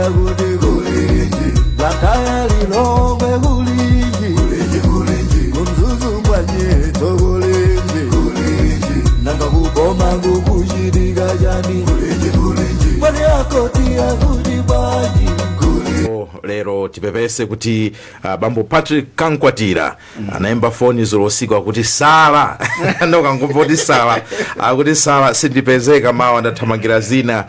Kuti kulinji, Blantyre, Lilongwe kulinji, kuMzuzu kwanyetso kulinji, nanga kuboma kukuchitika chani? Kwani akoti akuti bwanji? Lero tipepese kuti bambo Patrick Kankwatira anayimba foni zulo usiku, akuti sala ndokangomva kuti sala, akuti sala sindipezeka mawa, ndathamangira zina.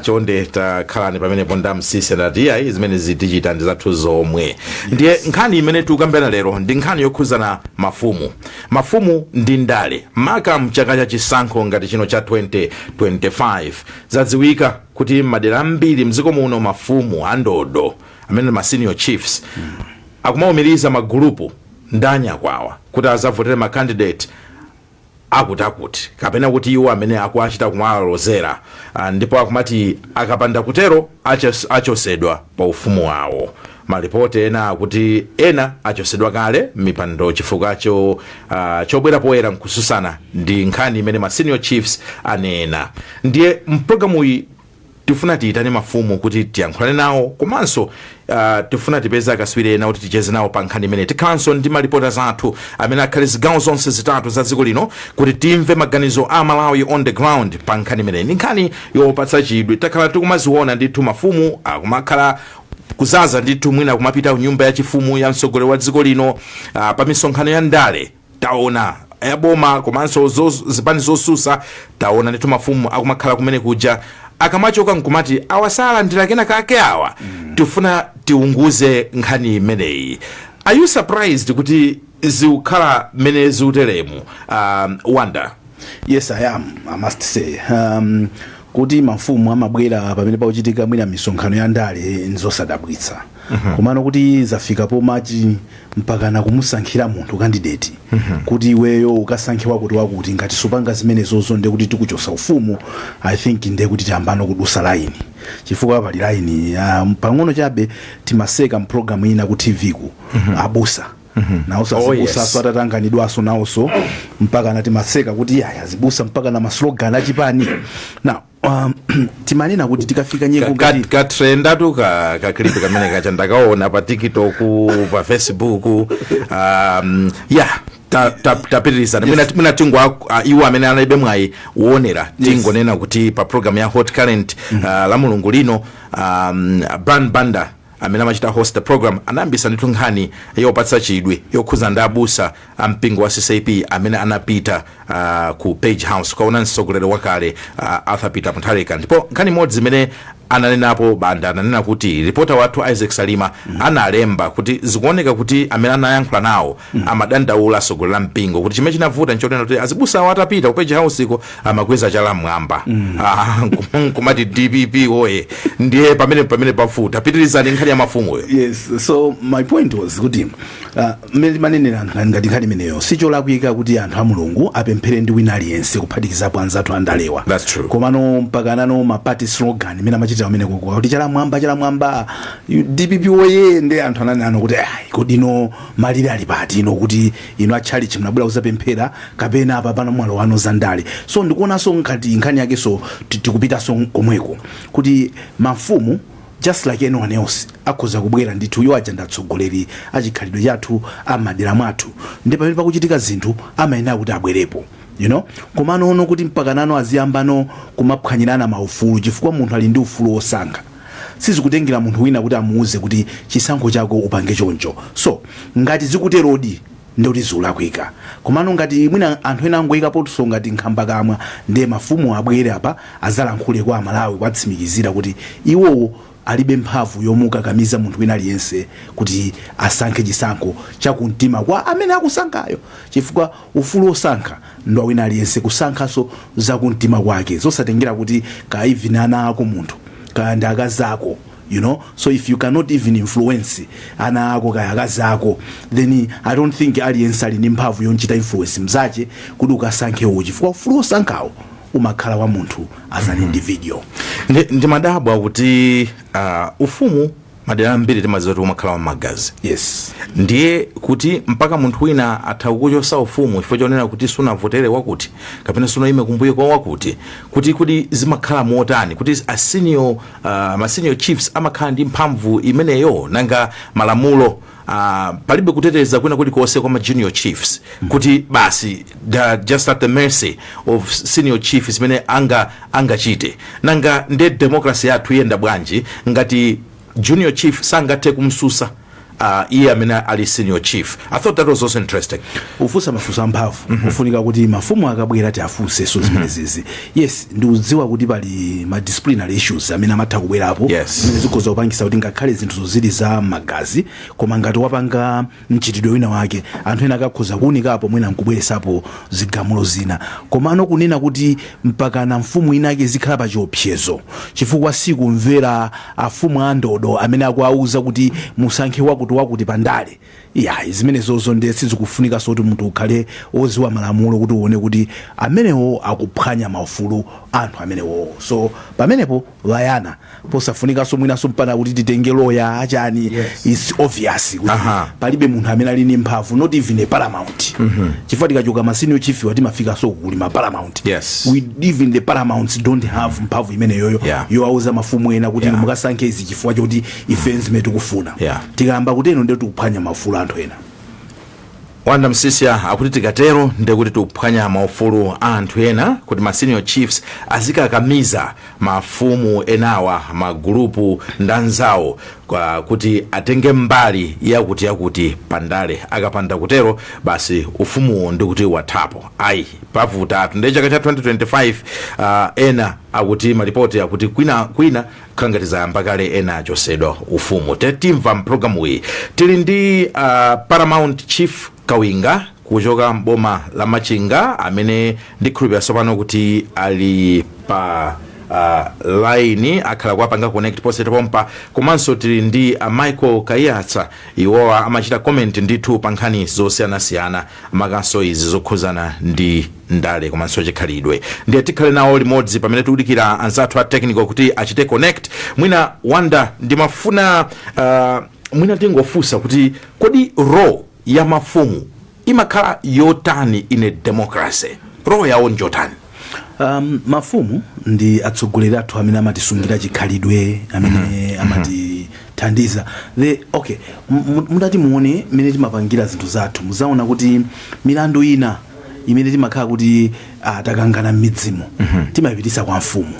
Chonde takhalani pamenepo. Ndamsisi ndati iyayi, zimene zitichita ndi zathu zomwe. Ndiye nkhani imene tikukambirana lero ndi nkhani yokhuzana mafumu, mafumu ndi ndale, maka mchaka cha chisankho ngati chino cha 2025. Zadziwika kuti madera ambiri mdziko muno mafumu andodo, amene ma senior chiefs, akumawumiriza magulupu ndi anyakwawa kuti azavotere ma candidate akuti akuti kapena kuti iwo amene akuachita kumawalozera. Ndipo akumati akapanda kutero achosedwa pa ufumu wawo. Malipoti ena akuti ena achosedwa kale mipando chifukwa chobwera poyera nkususana ndi nkhani imene ma senior chiefs anena. Ndiye mpulogalamu iyi tifuna tiyitane mafumu kuti tiyankhulane nawo, komanso tifuna tipeze akaswiri ena kuti ticheze nawo pa nkhani imene. Tikhalanso ndi malipota zathu amene akhale zigawo zonse zitatu za dziko lino kuti timve maganizo a Malawi on the ground pa nkhani imeneyi. Ndi nkhani yopatsa chidwi. Takhala tikumaziona ndithu, mafumu akumakhala kuzaza ndithu, mwina kumapita ku nyumba yachifumu ya mtsogoleri wa dziko lino pa misonkhano ya ndale, taona yaboma komanso zipani zosusa, taona ndithu mafumu akumakhala kumene kuja, akamachoka nkumati awasalandira kena kake awa. Tifuna tiunguze nkhani imeneyi. Are you surprised kuti zikukhala mmene zikuteremu, Wanda? Yes, I am. I must say kuti mafumu amabwera pamene pakuchitika mwina misonkhano ya ndale nzosadabwitsa. Komano kuti zafika pomachi mpakana kumusankhira munthu candidate kuti iweyo ukasankhe wakuti wakuti, ngati supanga zimenezozo ndiye kuti tikuchosa ufumu, I think ndiye kuti tiyambano kudusa line, chifukwa pali line. Pang'ono chabe timaseka mpulogalamu ina ku TV ku abusa nawonso, azibusa aso atatanganidwaso nawonso, mpaka na timaseka kuti yaya, azibusa mpaka na maslogan achipani. Now timanena kuti tikafika nyengo ngati Katrendatu ka clip kamene kacha, ndakaona pa TikTok, pa Facebook. Yeah, tapitirizana. Mwina tingo iwo amene analibe mwayi woonera, tingonena kuti pa program ya Hot Current la Mulungu lino, Brian Banda amene amachita host the program anayambisa ndithu nkhani yopatsa chidwi yokhuza ndi abusa a mpingo wa CCAP amene anapita ku Page House kukaona mtsogoleri wakale Arthur Peter Mutharika. Ndipo nkhani imodzi imene ananenapo Banda, ananena kuti ripota wathu Isaac Salima analemba kuti zikuoneka kuti amene anayankhula nawo amadandaula atsogoleri a mpingo kuti chimene chinavuta nchonena kuti azibusa awo atapita ku Page House iko amakweza chala mmwamba. Ah, nkumati DPP oye. Ndiye pamene pavuta. Pitirizani nkhani ya mafumuyo. Yes, so my point was kuti mmene timanenera ngati nkhani imeneyo, sicholakwika kuti anthu a Mulungu apemphere ndi wina aliyense, kuphatikizapo anzathu andalewa. That's true. Komano mpaka nano ma party slogan imene amachitira kumene koko kuti chala mwamba, chala mwamba, DPP oye, ndi anthu ananena kuti ayi, kodi ino malire ali pati ino, kuti ino atchalichi mnabwera kuzapemphera kapena apa pano mwalo wano za ndale? So ndikuonanso ngati nkhani yake so tikupitanso komweko kuti mafumu, just like anyone else, akhoza kubwera ndithu. Iwo aja ndi atsogoleri achikhalidwe chathu amadera mwathu, ndi pamene pakuchitika zinthu amayenera kuti abwerepo. Komano ono kuti mpaka nano aziyambano kumaphwanyirana maufulu, chifukwa munthu ali ndi ufulu wosankha, sizikutengera munthu wina kuti amuuze kuti chisankho chako upange choncho. So ngati zikuterodi, ndikuti zikulakwika. Komano ngati mwina anthu ena angoyikaponso ngati nkhambakamwa, ndiye mafumu abwere apa azalankhule kwa Amalawi kuwatsimikizira kuti iwowo alibe mphamvu yomukakamiza munthu wina aliyense kuti asankhe chisankho chakumtima kwa amene akusankhayo, chifukwa ufulu wosankha ndo wina aliyense kusankhanso zakumtima kwake, zosatengera kuti ka even ana ako munthu kaya ndi akazi ako. So if you cannot even influence ana ako kaya akazi ako, then I don't think aliyense ali ndi mphamvu yonchita influence mzache kuti ukasankhe uwu, chifukwa ufulu wosankhawo umakhala wa munthu as an individual. Ndimadabwa kuti ufumu Madera ambiri timadziwa kuti umakhala wamagazi. Ndiye kuti mpaka munthu wina atha kukuchosa ufumu chifukwa chonena kuti sunavotere wakuti kapena sunayime kumbuyo kwa wakuti, kuti zimakhala motani kuti a senior, ma senior chiefs amakhala ndi mphamvu imeneyo? Nanga malamulo, palibe kuteteza kwina kulikonse kwa ma junior chiefs, kuti basi they are just at the mercy of senior chiefs zimene angachite? Nanga ndiye democracy yathu iyenda bwanji ngati junior chief sangathe kumsusa iye amene ali senior chief? I thought that was also interesting. Ufunsa mafunso amphamvu. Ufunika kuti mafumu akabwera tiafunsenso zimenezizi. Yes, ndikudziwa kuti pali ma disciplinary issues amene amatha kubwerapo, zimene zikhoza kupangisa kuti ngakhale zinthu zili za magazi, koma ngati wapanga mchitidwe wina wake, anthu ena akakhoza kuwunikapo, mwina nkubweresapo zigamulo zina. Komano kunena kuti mpakana mfumu inake zikhala pa chiopsezo chifukwa sikumvera afumu a ndodo amene akuauza kuti musankhe wakuti wakuti pandale, ya, zimenezozo ndiye sizikufunikanso kuti munthu ukhale oziwa malamulo kuti uone kuti amenewo akuphwanya maufulu anthu amenewo. So pamenepo vayana posafunikanso mwinanso mpana kuti titenge loya achani. It's obvious kuti palibe munthu amene ali ndi mphamvu, not even a paramount, chifukwa tikachoka ma senior chief timafikanso kuli ma paramount. Even the paramounts don't have mphamvu imeneyoyo yowauza mafumu ena kuti mukasankhe izi chifukwa chokuti ife zimene tikufuna. Tikayamba kutero ndiye tikuphwanya maufulu anthu ena. Wanda Msisia akuti tikatero ndekuti tikuphwanya maufulu a anthu ena, kuti ma senior chiefs azikakamiza mafumu enawa, magulupu ndi anzawo kuti atenge mbali yakuti yakuti pandale. Akapanda kutero basi ufumuwo ndikuti wathapo. Ayi, pavutatu. Ndiye chaka cha 2025, ena akuti malipoti akuti kwina kwina khangati zayamba kale, ena achosedwa ufumu. Tetimva mpulogalamu iyi. Tili ndi Paramount Chief Kawinga kuchoka mboma la Machinga, amene ndikhulupirira tsopano kuti ali pa line, akhala kuwapanga connect posachedwapompa. Komanso tili ndi Michael Kaiyatsa. Iwowa amachita comment ndithu pa nkhani zosiyanasiyana, makanso izi zokhuzana ndi ndale komanso chikhalidwe. Ndiye tikhale nawo limodzi pamene tikudikira anzathu a technical kuti achite connect. Mwina Wanda, ndimafuna mwina tingofunsa kuti kodi role ya mafumu imakhala yotani in a democracy? Role yawo njotani? Mafumu ndi atsogoleri athu amene amatisungira chikhalidwe, amene amatithandiza. Okay, mutati muone mmene timapangira zinthu zathu, muzaona kuti milandu ina imene timakhala kuti takangana m'midzimo, timayipitisa kwa mfumu.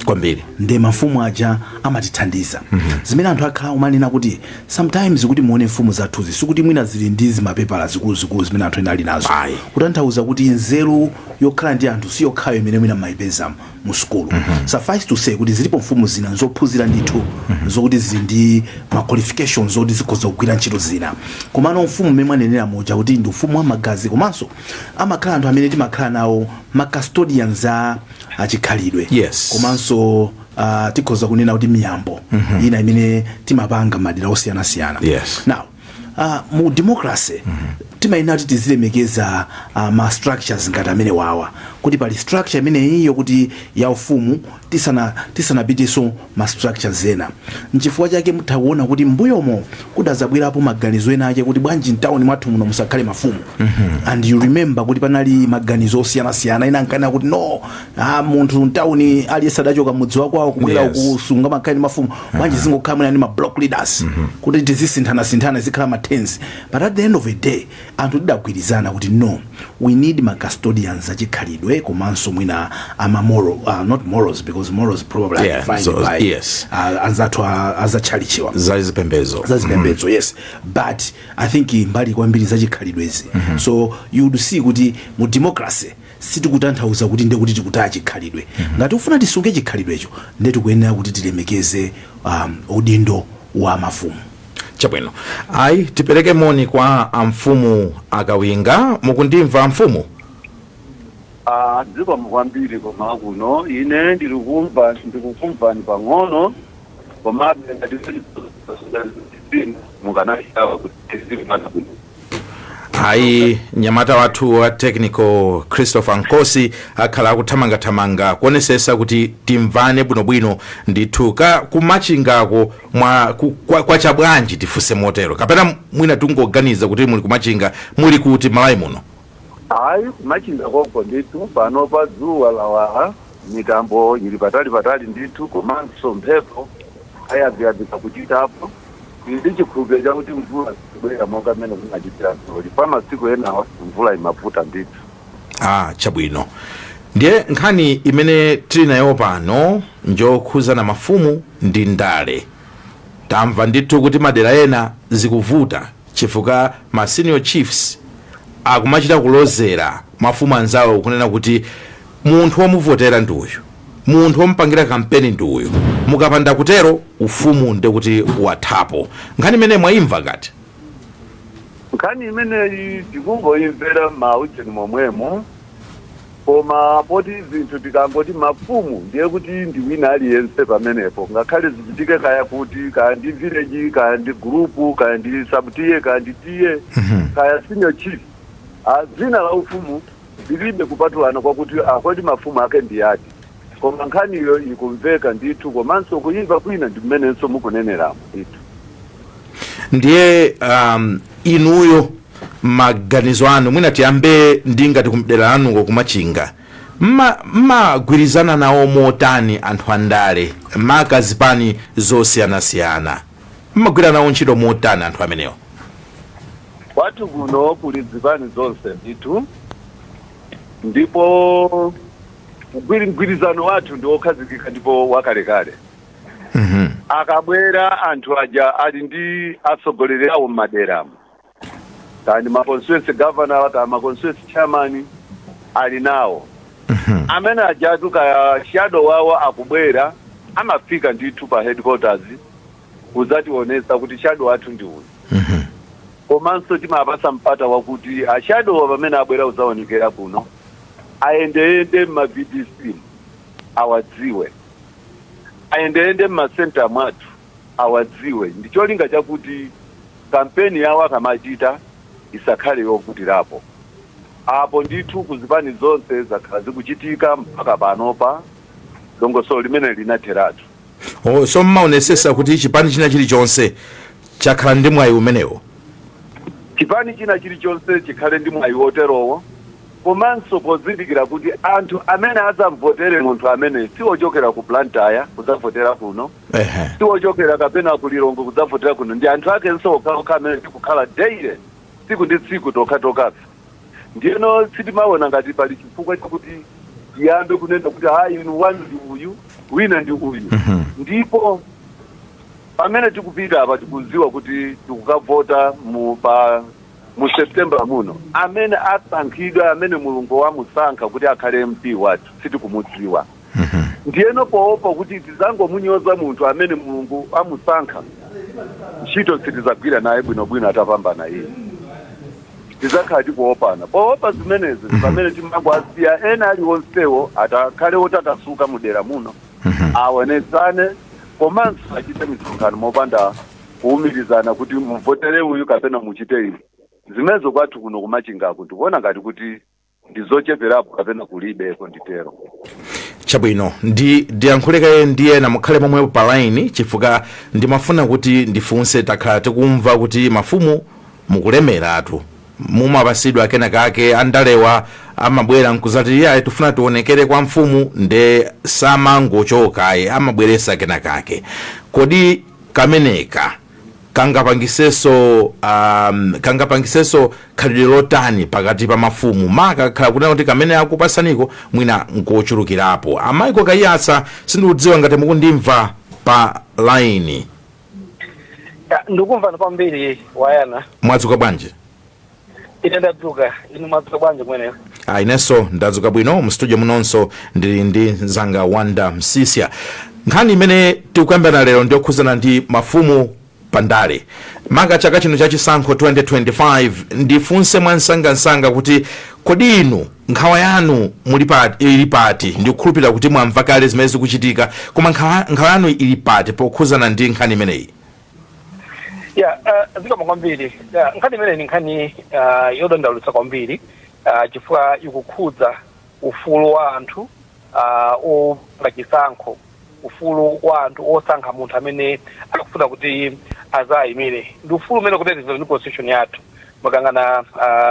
Nde mafumu aja amatithandiza. Zimene anthu akhala umanena kuti sometimes kuti muone mfumu zathuzi, sikuti mwina zili ndi zimapepala zikuluzikulu zimene anthu ena ali nazo. Ayi. Kutanthauza kuti nzeru yokhala ndi anthu siyokhayo imene mwina mmayipeza mu sukulu. Suffice to say kuti zilipo mfumu zina zophunzira ndithu, zokuti zili ndi ma qualifications zoti zikhoza kugwira ntchito zina. Komano mfumu, mmene mwanenera muja, kuti ndi ufumu wa magazi, komanso amakhala anthu amene timakhala nawo, ma custodians a achikhalidwe, komanso tikhoza kunena kuti miyambo ina imene timapanga madera osiyanasiyana. Now, mu democracy timayenera kuti tizilemekeza ma structures ngati amene wawa, kuti pali structure imeneyiyo kuti ya ufumu tisanapitenso ma structures ena. Nchifukwa chake mutha kuona kuti mbuyomo kudazabwerapo maganizo ena ake kuti bwanji mtawuni mwathu muno musakhale mafumu. And you remember kuti panali maganizo osiyanasiyana. Ena ankanena kuti no, munthu mtawuni aliyense adachoka mudzi wakwawo kubwera kusunga makhale ndi mafumu, bwanji zingokhala mwina ndi ma block leaders kuti tizisinthanasintha, zikhala ma tens? But at the end of the day anthu tidagwirizana kuti no, we need ma custodians achikhalidwe, komanso mwina ama moral, not morals, because morals probably are defined by anzathu azatchalichiwa. Zazipembedzo. Zazipembedzo, yes. But I think mbali kwambiri zachikhalidwezi. So you would see kuti mu democracy sitikutanthauza kuti ndiye kuti tikutaya chikhalidwe. Ngati ufuna tisunge chikhalidwecho, ndiye tikuyenera kuti tilemekeze udindo wa mafumu. Chabwino. Ayi, tipereke moni kwa amfumu Akawinga. Mukundimva, amfumu? Ah, zikomo kwambiri. Koma kuno ine ndikukumva, ndikukumvani pang'ono, komabe ngati mukanachitawa kuti tizimvana bwino. Ayi, nyamata wathu wa technical Christopher Nkosi akhala akuthamangathamanga kuonesesa kuti timvane bwinobwino ndithu. Ka kumachingako mwa kwa chabwanji, tifunse motero, kapena mwina tungoganiza kuti muli kumachinga, muli kuti Malawi muno? Hayi, kumachinga koko ndithu. Pano pa dzuwa lawala, mitambo ili patali patali ndithu, komanso mphepo ayabviyabvika kuchitapo. Ili ndi chikhulupiriro chakuti mvula zibwera monga mmene kunachitira dzulo. Pa masiku enawa mvula imavuta ndithu. Ah, chabwino. Ndiye nkhani imene tili nayo pano njokhuzana mafumu ndi ndale. Tamva ndithu kuti madera ena zikuvuta chifukwa ma senior chiefs akumachita kulozera mafumu anzawo, kunena kuti munthu womuvotera ndi uyu, munthu womupangira kampeni ndi uyu, mukapanda kutero ufumu ndikuti wathapo. Nkhani imene mwayimva ngati? Nkhani imeneyi tikungoimvera m'maucheni momwemo, koma poti zinthu tikangoti mafumu ndiye kuti ndi wina aliyense pamenepo, ngakhale zichitike kaya kuti kaya ndi village, kaya ndi group, kaya ndi sub-T/A, kaya ndi T/A, kaya senior chief. Ah, dzina la ufumu lilibe kupatulana kwakuti akoti mafumu ake ndi ati, koma nkhaniyo ikumveka ndithu, komanso kuyimva kwina ndi mmenenso mukuneneramo ndithu. Ndiye inuyo maganizo anu, mwina tiyambe ndi ngati kumdera lanuko kumachinga, mmagwirizana nawo motani anthu andale, maka zipani zosiyanasiyana? Mmagwira nawo ntchito motani anthu amenewo? Kwathu kuno kuli zipani zonse ndithu, ndipo mgwirizano wathu ndi wokhazikika ndipo wakalekale. Akabwera anthu aja ali ndi atsogoleri awo m'maderamo, kaya ma constituency governor, kaya ma constituency chairman ali nawo. Amene ajatu kaya shadow wawo akubwera, amafika ndithu pa headquarters kudzationetsa kuti shadow wathu ndi uyu. Komanso timapasa mpata wakuti a shadow pamene abwera kudzaonekera kuno ayendeyende m'ma VDC awadziwe, ayendeyende m'masenta mwathu awadziwe, ndi cholinga chakuti kampeni yawo akamachita isakhale yovutirapo. Apo ndithu kuzipani zonse zakhala zikuchitika mpaka panopa, dongosolo limene linatheratu. Oh, so mmaonesesa kuti chipani china chilichonse chakhala ndi mwayi umenewo? Chipani china chilichonse chikhale ndi mwayi woterowo, komanso pozindikira kuti anthu amene adzamvotere munthu amene siwochokera ku Blantyre kudzavotera kuno, siwochokera kapena ku Lilongwe kudzavotera kuno, ndi anthu akenso okhaokha amene tikukhala daily, tsiku ndi tsiku, tokhatokhafe. Ndiyeno sitimaona ngati pali chifukwa chakuti tiyambe kunena kuti hayi, inu wanu ndi uyu, wina ndi uyu. Ndipo pamene tikupita apa tikudziwa kuti tikukavota mu September muno. Amene asankhidwa, amene Mulungu wamusankha kuti akhale MP wathu, sitikumudziwa. Ndiyeno poopa kuti tizangomunyoza munthu amene Mulungu amusankha, ntchito sitizagwira naye bwinobwino atapambana iye, tizakhala tikuopana. Poopa zimenezi ndi pamene timangowasiya ena aliwonsewo atakhale otakasuka mudera muno, aonetsane komanso achite misonkhano mopanda kuwumirizana kuti muvotere uyu kapena muchite izi. Zimenezo kwathu kuno kumachingako ndikuona ngati kuti ndizocheperapo kapena kulibeko, nditero. Chabwino, ndiyankhulekaye ndiyena mukhale momwepo pa line, chifukwa ndimafuna kuti ndifunse. Takhala tikumva kuti mafumu mukulemeratu, mumapasidwa kenakake. Andalewa amabwera nkuzati, "Iyayi, tifuna tionekere kwa mfumu," nde samangochokayi, amabweresa kenakake. Kodi kameneka kangapangisenso khalidwe lotani pakati pa mafumu, maka khala kunena kuti kamene akupasaniko mwina nkochulukirapo? A Michael Kaiyatsa, sindikudziwa ngati mukundimva pa line. Ya, ndikumvani kwambiri, wayana. Mwadzuka bwanji? Ine ndadzuka, inu mwadzuka bwanji kumeneko? Ah, inenso ndadzuka bwino. Mu studio munonso ndili ndi mzanga Wanda Msisya. Nkhani imene tikukambirana lero ndiyokhuzana ndi mafumu pandale, maka chaka chino chachisankho 2025. Ndifunse mwansangansanga kuti kodi inu nkhawa yanu muli pati, ili pati? Ndikukhulupirira kuti mwamva kale zimene zikuchitika, koma nkhawa yanu ili pati pokhuzana ndi nkhani imeneyi? Ya, zikomo kwambiri. Yeah, nkhani imene ni nkhani yodandaulitsa kwambiri, chifukwa ikukhudza ufulu wa anthu opanga chisankho, ufulu wa anthu osankha munthu amene akufuna kuti azayimire, ndi ufulu umene kutetezedwa ndi constitution yathu. Makangana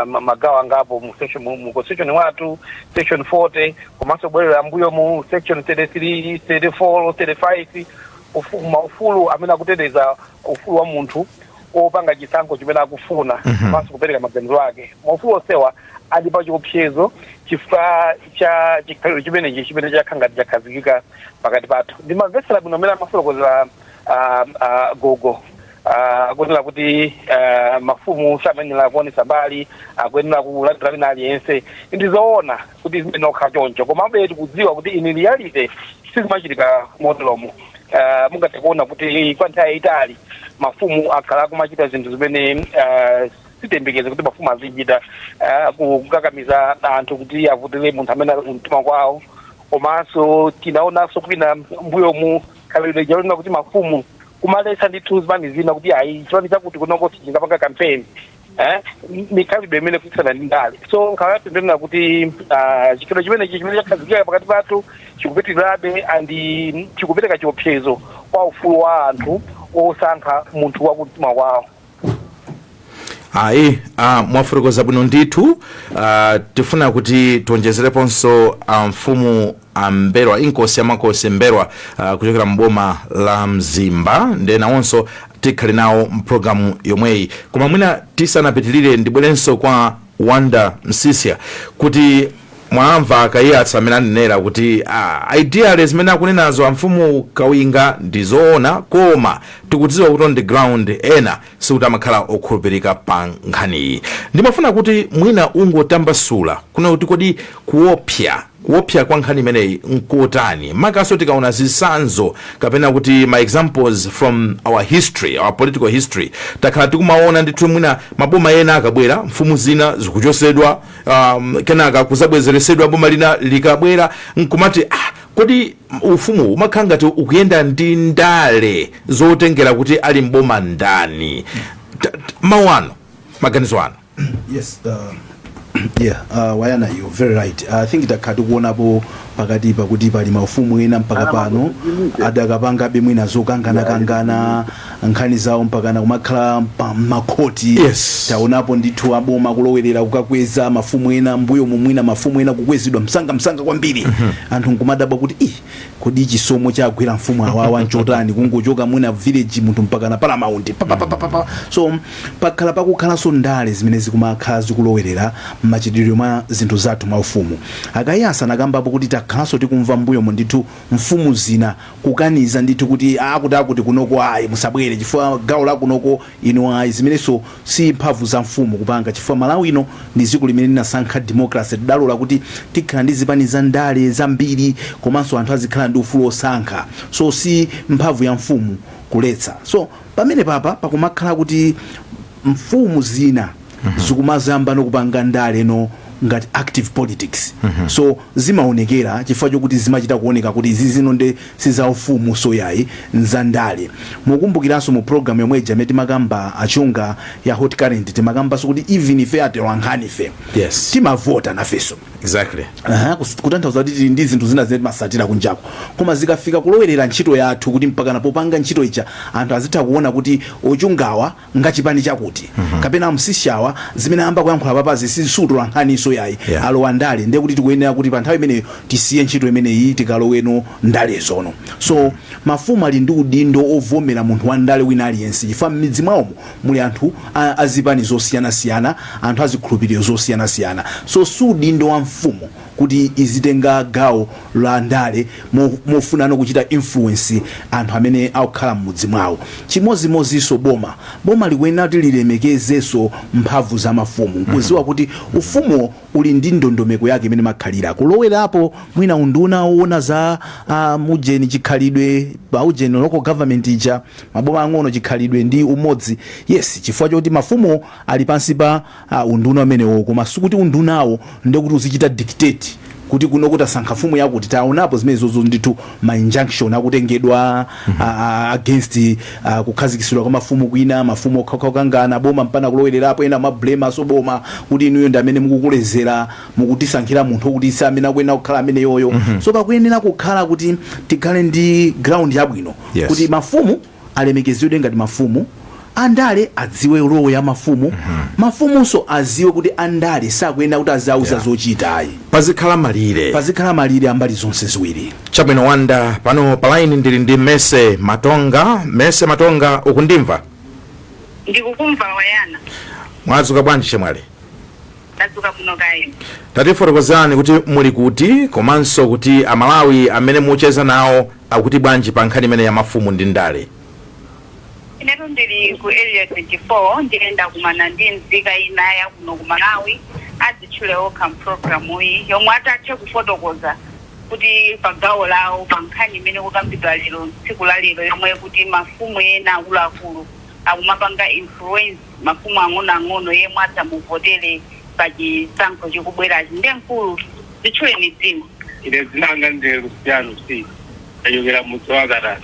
magawo angapo mu section mu constitution wathu, section 40, komanso bwerera mbuyo mu section 33, 34, 35, maufulu amene akuteteza ufulu wa munthu opanga chisankho chimene akufuna komanso kupereka maganizo ake. Maufulu onsewa ali pa chiopsezo chifukwa cha chikhalidwe chimenechi chimene chakhala ngati chakhazikika pakati pathu. Ndimamvetsera bwino amene amafotokozera gogo, akunena kuti mafumu samayenera kuonesa mbali, akuyenera kulandira wina aliyense. Ndizoona kuti zimene okha choncho, komabe tikudziwa kuti in reality sizimachitika moteromo. Mungathe kuona kuti kwa nthawi yayitali mafumu akhala akumachita zinthu zimene sitembekeze kuti mafumu azichita, kukakamiza anthu kuti avotere munthu amene ali kumtima kwawo. Komanso tinaonanso kwina mbuyomu khalidwe jalonena kuti mafumu kumaletsa ndithu zipani zina kuti ayi, chipani chakuti kunoko sichingapanga campaign, mikhalidwe imene kuitsana ndi ndale. So nkhala yathu ndinena kuti chikhalidwe chimenechi chimene chakhazikika pakati pathu chikupitirirabe and chikupereka chiopsezo kwa ufulu wa anthu osankha munthu wakumtima kwawo. Ayi, mwafotokoza bwino ndithu. Tifuna kuti tionjezereponso mfumu Amberwa, Inkosi Yamakosi Mberwa, kuchokera mboma la Mzimba, ndiye nawonso tikhale nawo mpulogalamu yomweyi. Koma mwina tisanapitirire, ndibwerenso kwa Wanda Msisia kuti mwamva Akayiyatsa amene anenera kuti ideally zimene akunenazo amfumu Kawinga ndi zoona, koma tikudziwa kuti on the ground ena sikuti amakhala okhulupirika pa nkhaniyi. Ndimafuna kuti mwina ungotambasula kuna kuti kodi kuopsa kwa nkhani imeneyi nkotani, makamaka tikaona zitsanzo kapena kuti ma examples from our history, our political history? Takhala tikumaona ndithu mwina maboma ena akabwera, mfumu zina zikuchosedwa, kenaka kuzabwezeresedwa boma lina likabwera, nkumati kodi ufumu umakhala ngati ukuyenda ndi ndale zotengera kuti ali mboma ndani? Mawu anu, maganizo anu? Yes, yeah, Wayana, you're very right. I think takhala tikuonapo pakati pakuti pali maufumu ena mpaka pano adakapangabe mwina zokanganakangana nkhani zawo mpakana kumakhala pa makhoti. Taonapo ndithu aboma kulowerera kukakweza mafumu ena mbuyo mumwina, mafumu ena kukwezedwa msanga msanga kwambiri, anthu nkumadabwa kuti ih, kodi chisomo chagwera mfumu awawa nchotani, kungochoka mwina village munthu mpaka na paramount pa, pa, pa, pa, pa, pa. So pakhala pakukhalanso ndale zimene zikumakhala zikulowerera mmachitidwe mwa zinthu zathu maufumu. Akayasa nakambapo kuti takhalanso tikumva mbuyomo ndithu mfumu zina kukaniza ndithu kuti akuti akuti kunoko ayi, musabwere chifukwa gawo la kunoko ino ayi, zimenenso si mphamvu za mfumu kupanga, chifukwa Malawi ino ndi dziko limene linasankha democracy. Tidalola kuti tikhala ndi zipani za ndale zambiri komanso anthu azikhala ndi ufulu osankha, so si mphamvu ya mfumu kuletsa. So pamene papa pakumakhala kuti mfumu zina zikumazamba nokupanga ndale no ngati active politics, so zimaonekera chifukwa chokuti zimachita kuoneka kuti izi zino nde sizaufumu, so yayi, nzandale. Mukumbukiranso mu program yomwe ija imene timakamba achunga ya Hot Current, timakambanso kuti even ife atolankhani ife timavota nafenso. Aha, kutanthauza kuti tili ndi zinthu zina zimene timasatira kunjako, koma zikafika kulowerera ntchito yathu kuti mpakana popanga ntchito ija anthu azitha kuona kuti ochungawa ngachipani chakuti kapena amsishawa, zimene amba kuyankhula papazi sisutola nkhaniso yayi, alowa ndale, ndiye kuti tikuyenera kuti pa nthawi imeneyo tisiye ntchito imeneyi, tikaloweno ndale zono. So mafumu ali ndi udindo ovomera munthu wa ndale wina aliyense, chifukwa m'midzi mwawomo muli anthu azipani zosiyanasiyana, anthu azikhulupiriro zosiyanasiyana. So si udindo wa mfumu kuti izitenga gawo la ndale mofunano kuchita influence anthu amene akukhala m'mudzi mwawo. Chimozimozinso boma, boma likuyenera kuti lilemekezenso mphamvu za mafumu, kuziwa kuti ufumuwo uli ndi ndondomeko yake imene makhalira kulowerapo mwina unduna woona za mujeni chikhalidwe pa ujeni local government ija, maboma ang'ono, chikhalidwe ndi umodzi, yes, chifukwa choti mafumu ali pansi pa unduna amenewo, koma sikuti undunawo ndekuti uzichita dictate kuti Kuti kuno kuti asankha mfumu yakuti, taonapo zimenezozo ndithu, ma injunction akutengedwa against kukhazikitsidwa kwa mafumu kwina, mafumu okhaokha, boma mpana kulowererapo, ena mablame aso boma kuti inuyo ndi amene mukukulezera, mukutisankhira munthu kuti si amene akuyenera kukhala amene yoyo. So pakuyenera kukhala kuti tikhale ndi ground yabwino kuti mafumu alemekezedwe ngati mafumu, andale adziwe role ya mafumu, mafumunso aziwe kuti andale sakuyenera kuti aziauza zochita ayi. Pazikhala malire. Pazikhala malire ambali zonse ziwiri. Chabwino Wanda, pano pa line ndili ndi Mese Matonga. Mese Matonga, ukundimva? Ndikukumva, Wayana. Mwadzuka bwanji, chemwali? Ndadzuka kuno kayi. Tatifotokozani kuti muli kuti, komanso kuti Amalawi amene mucheza nawo akuti bwanji pa nkhani imene ya mafumu ndi ndale. Inetu ndili ku Area 24. Ndiyenda kumana ndi nzika ina ya kuno ku Malawi, adzitchule okha mpulogalamu iyi, yomwe atathe kufotokoza kuti pa gawo lawo pa nkhani imene kukambidwa lero, tsiku la lero, yomwe kuti mafumu ena akuluakulu akumapanga influence mafumu ang'onoang'ono yemwe adzamuvotere pa chisankho chikubwerachi. Ndiye mkulu, zitchuleni dzina. Ine dzina langa ndi Luciano C, achokera mudzi wa Katatu.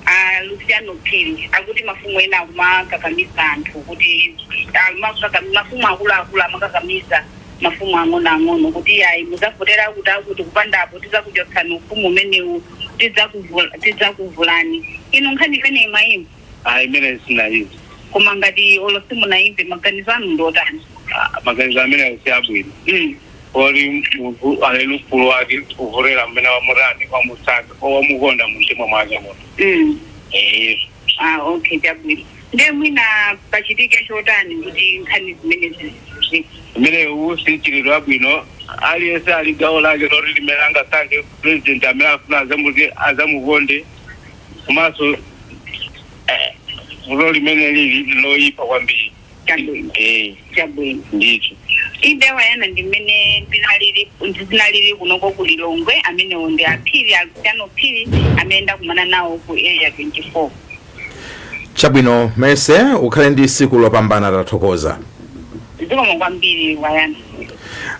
A Luciano Phiri akuti mafumu ena akumakakamiza anthu kuti mafumu akuluakulu amakakamiza mafumu ang'onoang'ono kuti ayi, muzavotera akuti akuti, kupandapo tizakuchotsani ufumu umenewu, tidzakuvulani. Inu nkhani imeneyi mwayimva? Ayi, imene sinayizi. Koma ngati olo simunayimve, maganizo anu ndiotani? Maganizo amene si abwino, ori munthu ali ufulu wake kuvotera mmene wamutani, wamusankha, wamukonda mumtima mwake munthu. Ah, okay, chabwino. Ndiye mwina pachitike chotani kuti nkhani zimene zi Imene usi chilidwe abwino, aliyense ali gawo lake loti limene angasankhe president amene afuna azamuti azamukonde. Komanso vuto limene lili loyipa kwambiri. Chabwino. Chabwino. Ndithu. Inde Wayana, ndi mmene ndinalili kunoko ku Lilongwe. Amenewo ndi Aphiri, Aluciano Phiri, amene ndakumana nawo ku Area 24. Chabwino Mese, ukhale ndi tsiku lopambana, tathokoza. Zikomo kwambiri, Wayana.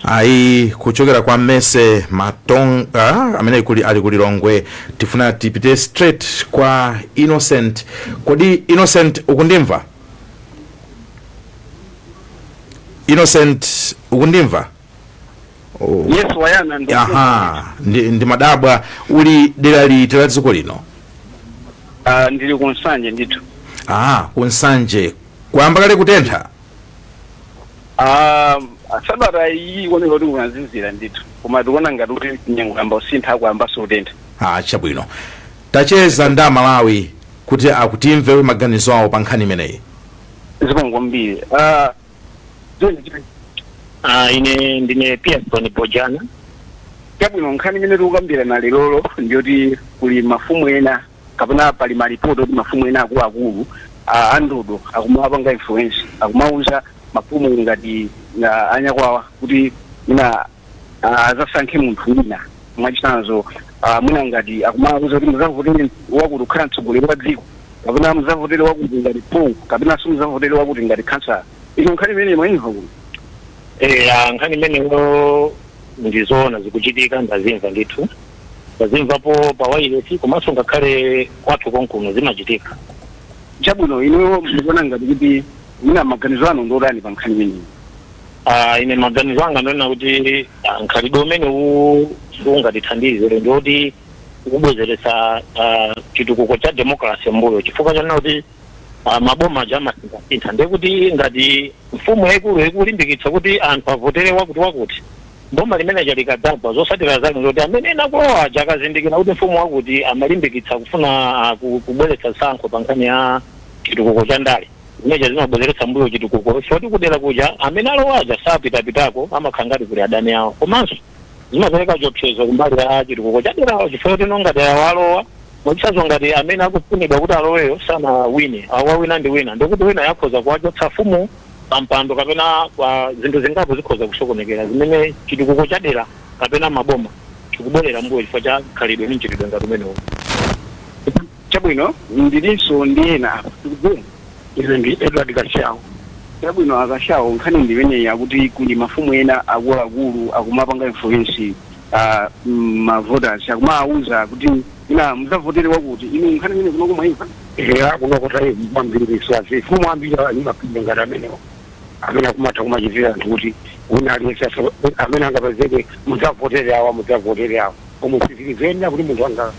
Ayi, kuchokera kwa Mese Matonga amene ali ku Lilongwe, tifuna tipite straight kwa Innocent. Kodi Innocent, ukundimva? Innocent, ukundimva? Oh. Yes, Wayana, Aha, ndi madabwa, uli dera liti la dziko lino? Ndili ku Nsanje ndithu. Ah, ku Nsanje kwayamba kale kutentha? Sabata iyi ikuoneka kuti kunazizira ndithu, koma tikuona ngati kuti nyengo yamba kusintha, kuyambanso kutentha. Ah, chabwino. Tacheza ndi Amalawi kuti akutimve maganizo awo pa nkhani imeneyi. Zikomo kwambiri. Ine ndine Pearson Bojana. Chabwino, nkhani imene tikukambirana lerolo ndiyoti kuli mafumu ena, kapena pali malipoti oti mafumu ena akuluakulu andodo akumapanga influence, akumauza mafumu ngati anyakwawa kuti mwina azasankhe munthu wina. Mwachitsanzo, mwina ngati akumauza kuti muzavotere wakuti kukhala mtsogoleri wa dziko, kapena muzavotere wakuti ngati phungu, kapenanso muzavotere wakuti ngati khansala. Ino nkhani imene mwayimva kuno? Nkhani imeneyo ndizoona, zikuchitika, ndazimva ndithu, ndazimvapo pa wireless, komanso ngakhale kwathu konkuno zimachitika. Chabwino, inuyo mukuona ngati kuti mwina maganizo anu ndiotani pa nkhani imeneyi? Ine maganizo anga ndionena kuti nkhalidwe umene ungatithandize ndioti ukubwezeretsa chitukuko cha democracy mbuyo, chifukwa chanena kuti maboma aja amasinthasintha. Ndiye kuti ngati mfumu yaikulu ikulimbikitsa kuti anthu avotere wakuti wakuti, boma limene likadzagwa, zotsatira zake ndoti amene ena akulowa aja akazindikira kuti mfumu wakuti amalimbikitsa kufuna kubweretsa tsankho pa nkhani ya chitukuko cha ndale, zimeneja zimabwezeretsa mbuyo chitukuko, choti kudera kuja amene alowa aja sapitapitako, amakhala ngati kuli adani awo. Komanso zimapereka chiopsezo kumbali ya chitukuko cha derawo, chifukwa kuti ngati awalowa, mwachitsanzo ngati amene akufunidwa kuti aloweyo sanawine, awawina ndi wina, ndikuti wina yakhoza kuwachotsa fumu pampando, kapena kwa zinthu zingapo zikhoza kusokonekera, zimene chitukuko cha dera kapena maboma chikubwerera mbuyo chifukwa cha khalidwe ndi mchitidwe ngati umenewo. Chabwino, ndilinso ndi ena apa. Tikudziwa? Ine ndi Edward Kashawo. Chabwino, Akashawo, nkhani ndi imeneyi, akuti kuli mafumu ena akuluakulu akumapanga influence. Ma voters akumawuza kuti ina muzavotere wakuti. Inu nkhani imene kuno kumwaimva? Eya, kunokota kwambiri. Swazi mfumu ambiri ali mapinda ngati amenewo amene akumatha kumachitira anthu kuti wina aliyense amene angapezeke, mudzavotere awa, mudzavotere awa, koma sizilizena kuti munthu anga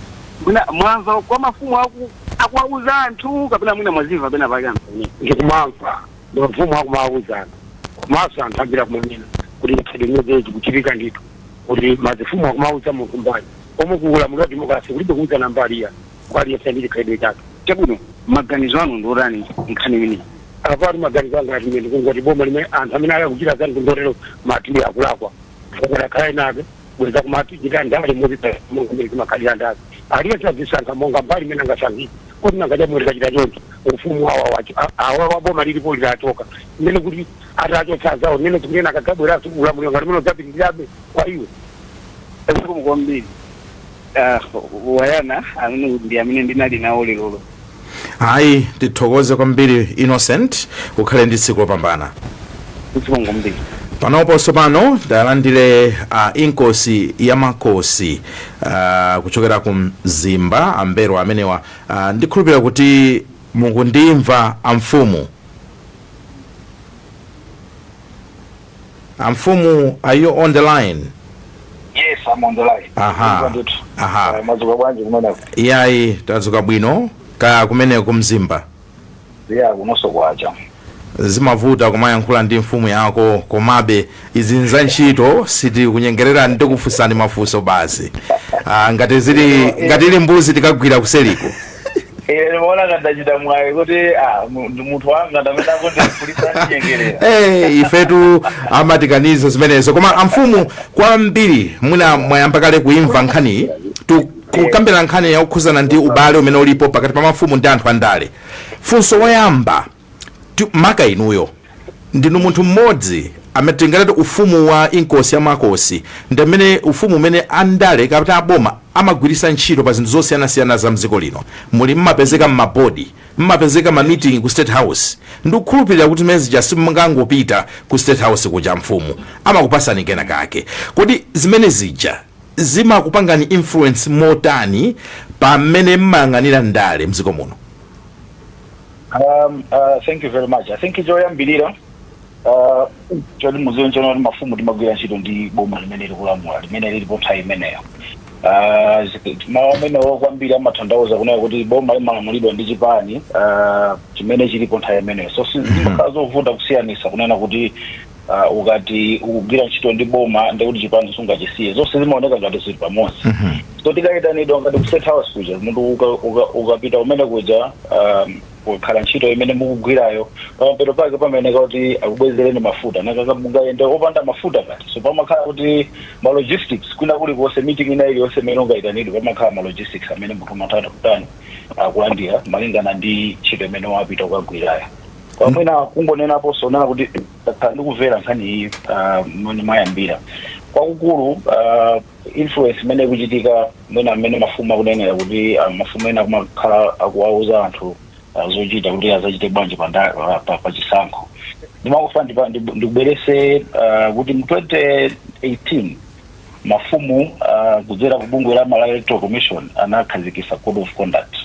Mwina mwamva kwa mafumu akuwauza anthu, kapena mwina mwazimva pena pake anthu amene? Ndikumamva ndi mafumu akumawuzana, komanso anthu ambiri akumanena kuti mkhalidwe imodzi chikuchitika ndithu, kuti mazifumu akumauza munthu mbali, omwe kuulamulira democracy kulibe kuuzana mbali ya kwa aliyense ndi chikhalidwe chake. Chabwino, maganizo anu ndi otani nkhani imeneyi? Apati maganizo anga ati imene kungoti boma limene anthu amene ali kuchita zanu kundotero mati akulakwa, akhala inake bweza kumati chita ndale modzi monga mmene zimakhalira ndale, aliyense azisankha monga mbali imene angasankhire, kuti nangadya tikachita choncho ufumu awa wacho awa wa boma lilipo litachoka, imene kuti atachotsa azawo mmene zikunena akadzabweranso ulamuliro ngati umene udzapitirirabe kwa iwe. Zikomo kwambiri. Wayana, amene ndi amene ndinali nawo lero. Ayi, tithokoze kwambiri Innocent, ukhale ndi tsiku lopambana. Zikomo kwambiri. Panoponso pano ndalandire inkosi ya makosi kuchokera ku Mzimba, Ambero amenewa. Ndikhulupirira kuti mukundimva, amfumu. Amfumu, are you on the line? Yes, I'm on the line. Aha. Ndithu. Aha. Madzuka bwanji kumeneko? Iyayi, tadzuka bwino, kaya kumene ku Mzimba? Ya, kunonso kwacha. Zimavuta kumayankhula ndi mfumu yako, komabe izi nza ntchito, sitikunyengerera, ndikufunsani mafunso basi. Ngati zili, ngati ili mbuzi tikagwira kuseliko. Ine ndimaona ngati ndachita mwayi kuti ndi munthu wanga ndamene akundifulisa ndinyengerera. Ifetu amatikaniza zimenezo. Koma amfumu, kwambiri mwina mwayamba kale kuimva nkhaniyi, tikukambira nkhani yakukhuzana ndi ubale umene ulipo pakati pa mafumu ndi anthu andale. Funso loyamba, maka inuyo ndinu munthu mmodzi amene tingatati ufumu wa inkosi ya makosi ndi amene ufumu umene andale kapena aboma amagwiritsa ntchito pa zinthu zosiyanasiyana za mdziko lino. Muli mmapezeka mmabodi, mmapezeka ma meeting ku State House. Ndikukhulupirira kuti zimene zija simungangopita ku State House kuja, mfumu amakupasani kena kake. Kodi zimene zija zimakupangani influence motani pamene mmayang'anira ndale mdziko muno? Thank you very much. I think choyambirira choti muziwe nchona kuti mafumu timagwira ntchito ndi boma limene likulamula, limene lilipo nthawi imeneyo. Mawu amenewo kwambiri amatanthauza kunena kuti boma limalamulidwa ndi chipani chimene chilipo nthawi imeneyo, so zimakhala zovuta kusiyanisa kunena kuti ukati ukugwira ntchito ndi boma ndikuti chipani sungachisiye, zonse zimaoneka ngati zili pamodzi. So tikayitanidwa ngati ku State House kuja, munthu ukapita umene kuja, ukakhala ntchito imene mukugwirayo, pamapeto pake pamaoneka kuti akubwezereni mafuta nakaka mungayende opanda mafuta kati. So pamakhala kuti ma logistics kwina kulikonse, meeting ina iliyonse imene ungayitanidwe, pamakhala ma logistics amene munthu umatha kutani, akulandira malingana ndi ntchito imene wapita kukagwirayo. Kwamwina kungonenaponso nena kuti takhala ndikumvera nkhani iyi mmene mwayambira. Kwakukulu influence imene ikuchitika, mwina mmene mafumu akunenera kuti mafumu ena akumakhala akuwauza anthu zochita kuti azachite bwanji pa chisankho, ndimakufa ndikubwerese kuti mu 2018 mafumu kudzera ku bungwe la Malawi Electoral Commission anakhazikitsa code of conduct.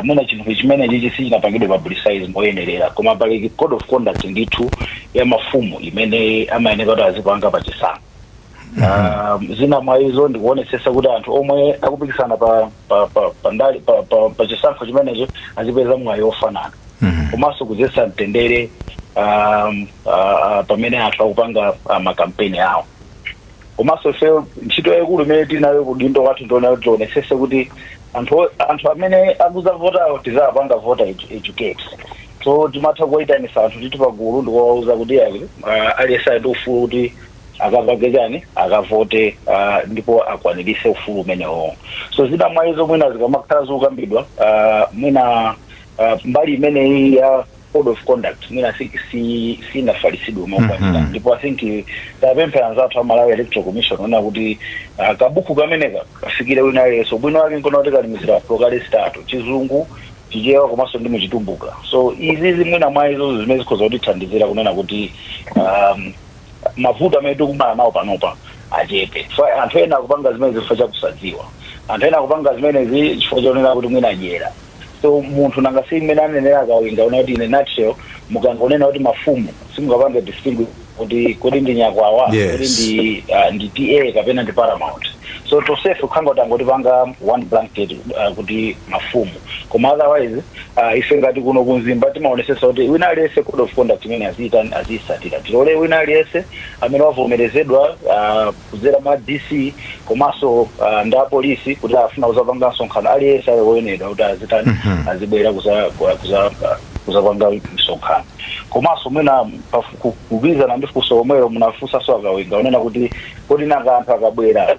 Mwina chinthu chimene chichi sichinapangidwe publicize moyenerera, koma pali code of conduct ndithu ya mafumu imene amayenera kuti azipanga pa chisankho. Zina mwa izo ndikuonetsetsa kuti anthu omwe akupikisana pa chisankho chimenecho azipeza mwayi ofanana, komanso kudzetsa mtendere pamene anthu akupanga makampeni awo. Komanso ife ntchito yayikulu imene tinayo kudindo kwathu ndiona kuti tionetsetse kuti anthu amene akuzavotawo tizapanga voter educate. So timatha kuwayitanisa anthu titi pagulu ndikuwauza kuti ayi, aliyense ali ndi ufulu kuti akapange chani, akavote, ndipo akwanirise ufulu umenewo. So zina mwa izo mwina zikamakhala zokambidwa, mwina mbali imeneyi ya code of conduct mwina sinafalisidwe mokwanira. Ndipo I think tapempha anzathu a Malawi Electoral Commission ona kuti kabuku kameneka kafikire wina aliyense. Ubwino wake nkona kuti kali mzilankhulo kale zitatu, Chizungu, Chichewa komanso ndi Muchitumbuka. So izizi mwina mwa izo zimene zikhoza kutithandizira kunena kuti mavuto amene tikumana nawo panopa Achepe. So anthu ena akupanga zimenezi chifukwa chakusadziwa, anthu ena akupanga zimenezi chifukwa chonena kuti mwina adyera. So munthu nanga si mmene anenera Akawinga, una kuti in a nutshell, mukangonena kuti mafumu simungapange distinguish kuti kodi ndi nyakwawa, kodi ndi TA kapena ndi paramount. So tonsefe kukhanga kuti angotipanga one blanket kuti mafumu. Koma otherwise ife ngati kuno kumzimba timaonesesa kuti wina aliyense code of conduct imene aziyita aziyisatira. Tilole wina aliyense amene wavomerezedwa kudzera mwa DC komanso ndi apolisi kuti afuna kuzapanga msonkhano, aliyense ali woyenera kuti azitani, azibwera kuzapanga msonkhano. Komanso mwina kugwirizana ndi funso lomwelo munafunsanso Akawinga, unena kuti kodi nanga anthu akabwera,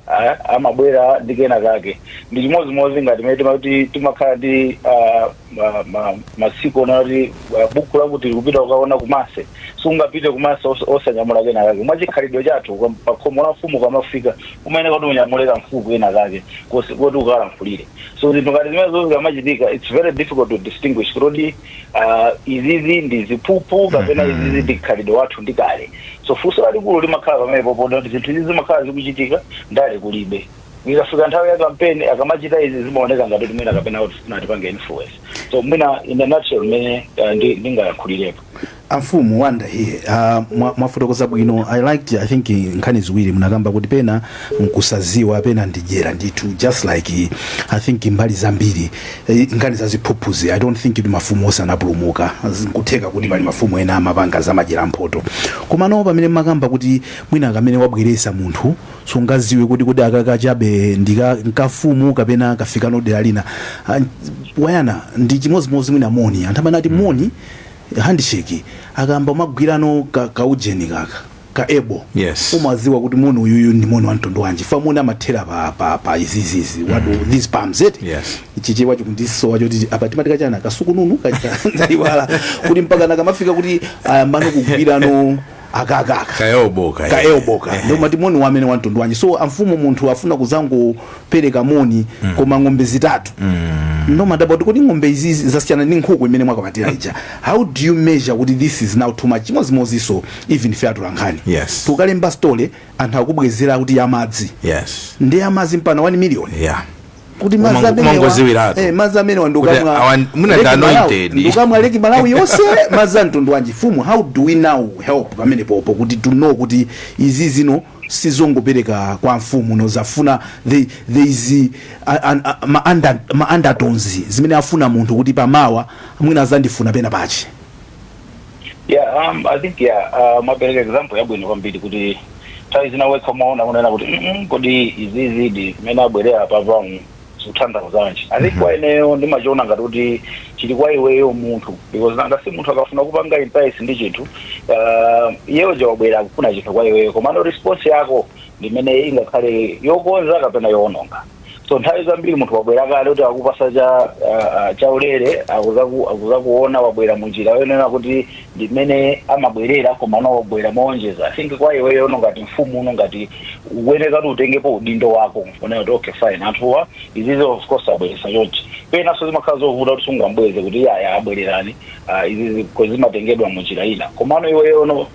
amabwera ndi kena kake? Ndi chimodzimodzi ngati mene timati timakhala ndi masiku ona kuti buku lakuti likupita kukaona kumase, sungapite kumase osanyamula kena kake. Mwachikhalidwe chathu, pa khomo la mfumu kamafika umayenera kuti unyamule kamfuku kena kake kuti ukalankhulire. So zinthu ngati zimenezo zikamachitika, it's very difficult to distinguish kuti izizi ndi ziphuphu kapena izizi ndi khalidwe wathu ndi kale. So funso lalikulu limakhala pamenepo, poti zinthu izi zimakhala zikuchitika ndale kulibe. Ikafika nthawi ya kampeni, akamachita izi zimaoneka ngati kuti mwina kapena kuti tifuna tipange influence. So mwina in a nutshell mmene ndingayankhulirepo. Amfumu Wanda here, mwafotokoza bwino. I liked, I think, nkhani ziwiri munakamba kuti pena nkusaziwa, pena ndidyera ndithu, just like I think mbali zambiri, nkhani zaziphuphuzi. I don't think kuti mafumu onse anapulumuka. Nkutheka kuti pali mafumu ena amapanga zamadyera mphoto. Komano pamene makamba kuti mwina kamene wabweresa munthu sungaziwe kuti akakachabe ndika nkafumu kapena kafikano dera lina. Wayana ndi chimodzimodzi mwina moni, anthu amene ati moni, handshake, akamba umagwirano kaujeni kaka ka elbow, umaziwa kuti moni uyuyu ndi moni wa mtundu wanji. Fa moni amathera pa izizizi, what these palms it Chichewa chikundisowa choti apa timati kachana kasukununu ndaiwala kuti mpaka nakamafika kuti ayambano kugwirano akakaka Ka elbow ka. Ka elbow ka, ndikumati moni wamene wa mtundu wanji. So amfumu, munthu afuna kuzangopereka moni koma ng'ombe zitatu, nomadabwa kuti kodi ng'ombe izizi zasiyana ndi nkhuku imene mwakapatira ija. How do you measure kuti this is now too much? Chimodzimodzinso even ife atolankhani, tukalemba story, anthu akubwezera kuti yamadzi, ndi yamadzi mpana 1 million, kuti madzi Umangoziwiratu. Madzi amenewa Kuti ndikamwa mwina ndi Lake Malawi, anointed. Ndikamwa Lake Malawi yonse, madzi a mtundu wanji? Fumu, how do we now help pamene popo kuti to know kuti izi zino sizongopereka kwa mfumu, no zafuna there is ma undertones zimene afuna munthu kuti pamawa mwina azandifuna pena pache? Yeah, I think, yeah, mwapereka example yabwino kwambiri kuti nthawi zina wekha umaona unena kuti kodi izizi ndi zimene abwerera papa zikutanthauzanji?" I think kwa ineyo ndimachiona ngati kuti chili kwa iweyo munthu, because nanga si munthu akafuna kupanga entice ndi chinthu, iyeyo wabwera akufuna chinthu kwa iweyo, komano response yako ndimene ingakhale yokonza kapena yowononga. So nthawi zambiri munthu wabwera kale kuti akupasa chaulere, akuzakuona wabwera munjira yonena kuti ndimene amabwerera, komano wabwera moonjeza. I think kwa iweyo uno ngati mfumu, uno ngati uyeneka kuti utengepo udindo wako, unena kuti okay, fine, anthuwa izizi of course abweresa chonchi. Penanso zimakhala zovuta kuti sungambweze kuti yaya, abwererani, izizi because zimatengedwa munjira ina. Komano iweyo no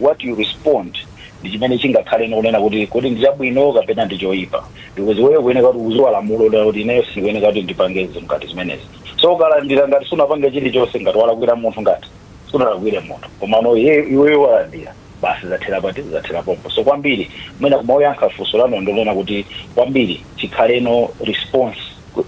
what you respond ndi chimene chingakhale nokunena kuti kodi ndi chabwino kapena ndi choyipa, because iweyo kuyeneka kuti uziwa lamulo lina kuti ineyo sikuyeneka kuti ndipange zinthu ngati zimenezi. So ukalandira ngati sunapange chilichonse, ngati walakwira munthu, ngati sunalakwire munthu, komano iweyo walandira, basi, zathera pati? Zathera pompo. So kwambiri mwina kumaoyankha funso lanu, ndonena kuti kwambiri chikhaleno response.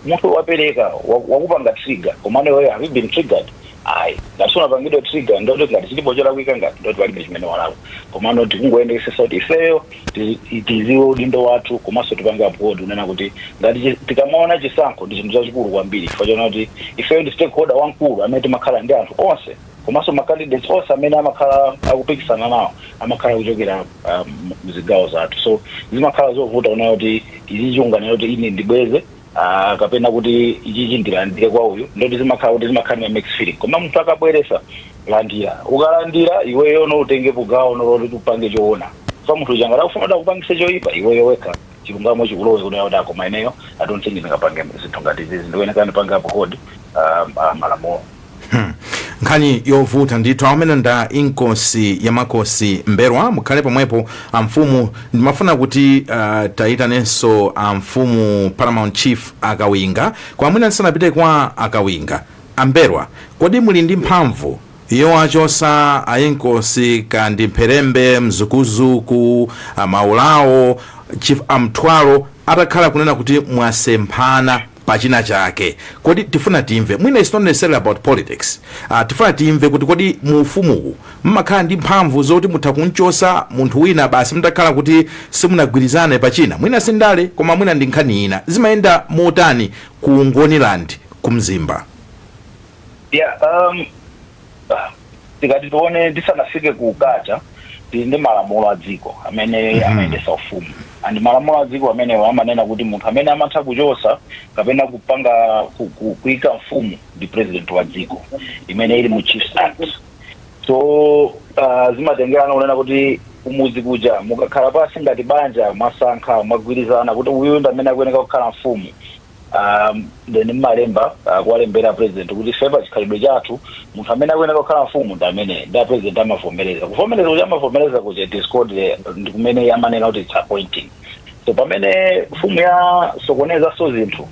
Munthu wapereka, wakupanga trigger, komano iweyo, have you been triggered? Ayi. Ngati sunapangidwe trigger, ndoti ngati chilipo cholakwika, ngati ndoti palibe chimene walakwa. Komano tikungoyendekesesa kuti ifeyo tiziwe udindo wathu, komanso tipange uphold unena kuti ngati tikamaona chisankho ndi chinthu chachikulu kwambiri, chifukwa chona kuti ifeyo ndi stakeholder wamkulu amene timakhala ndi anthu onse, komanso ma candidates onse amene amakhala akupikisana nawo amakhala kuchokera mzigawo zathu. So zimakhala zovuta kunena kuti izi chiunganira kuti ine ndibweze, kapena kuti ichichi ndilandire kwa uyu, ndoti zimakhala kuti zimakhala ndi mixed feeling. Koma munthu akabweresa, landira. Ukalandira, iweyo no utengepo gawo noloti upange choona. So munthu uja ngati akufuna kuti akupangise choyipa, iweyo wekha chilungamo chikulowe kunena kuti akoma ineyo I don't think ndingapange zinthu ngati izizi, ndikuyeneka ndipange uphold malamulo. Nkhani yovuta ndithu. Amene nda Inkosi ya Makosi Mberwa, mukhale pomwepo amfumu. Ndimafuna kuti tayitanenso amfumu Paramount Chief Akawinga. Kwa mwina ndisanapite kwa Akawinga, Amberwa, kodi muli ndi mphamvu yowachosa ayinkosi kandi Mpherembe, Mzukuzuku, Maulawo, Chief Amthwalo, atakhala kunena kuti mwasemphana pachina chake? Kodi tifuna timve, mwina it's not necessarily about politics, tifuna timve kuti kodi mu ufumuwu mmakhala ndi mphamvu zoti mutha kunchosa munthu wina basi mutakhala kuti simunagwirizane pachina, mwina sindale koma mwina ndi nkhani ina? Zimayenda motani ku Ngoniland, ku Mzimba? Yeah, tikati tione, tisanafike ku kacha, tili ndi malamulo a dziko amene amayendesa ufumu, and malamulo a dziko amenewo amanena kuti munthu amene amatha kuchosa kapena kupanga kuyika mfumu ndi president wa dziko, imene ili mu Chiefs Act. So zimatengerana kunena kuti kumuzi kuja mukakhala pasi ngati banja, mwasankha, mwagwirizana kuti uyu ndi amene akuyeneka kukhala mfumu, then mmalemba, kuwalembera president kuti ife pa chikhalidwe chathu munthu amene akuyeneka kukhala mfumu ndi amene, ndi president amavomereza. Kuvomereza kuti amavomereza kuja, it is called ndi kumene amanena kuti it's appointing. So pamene mfumu ya sokoneza zinthu,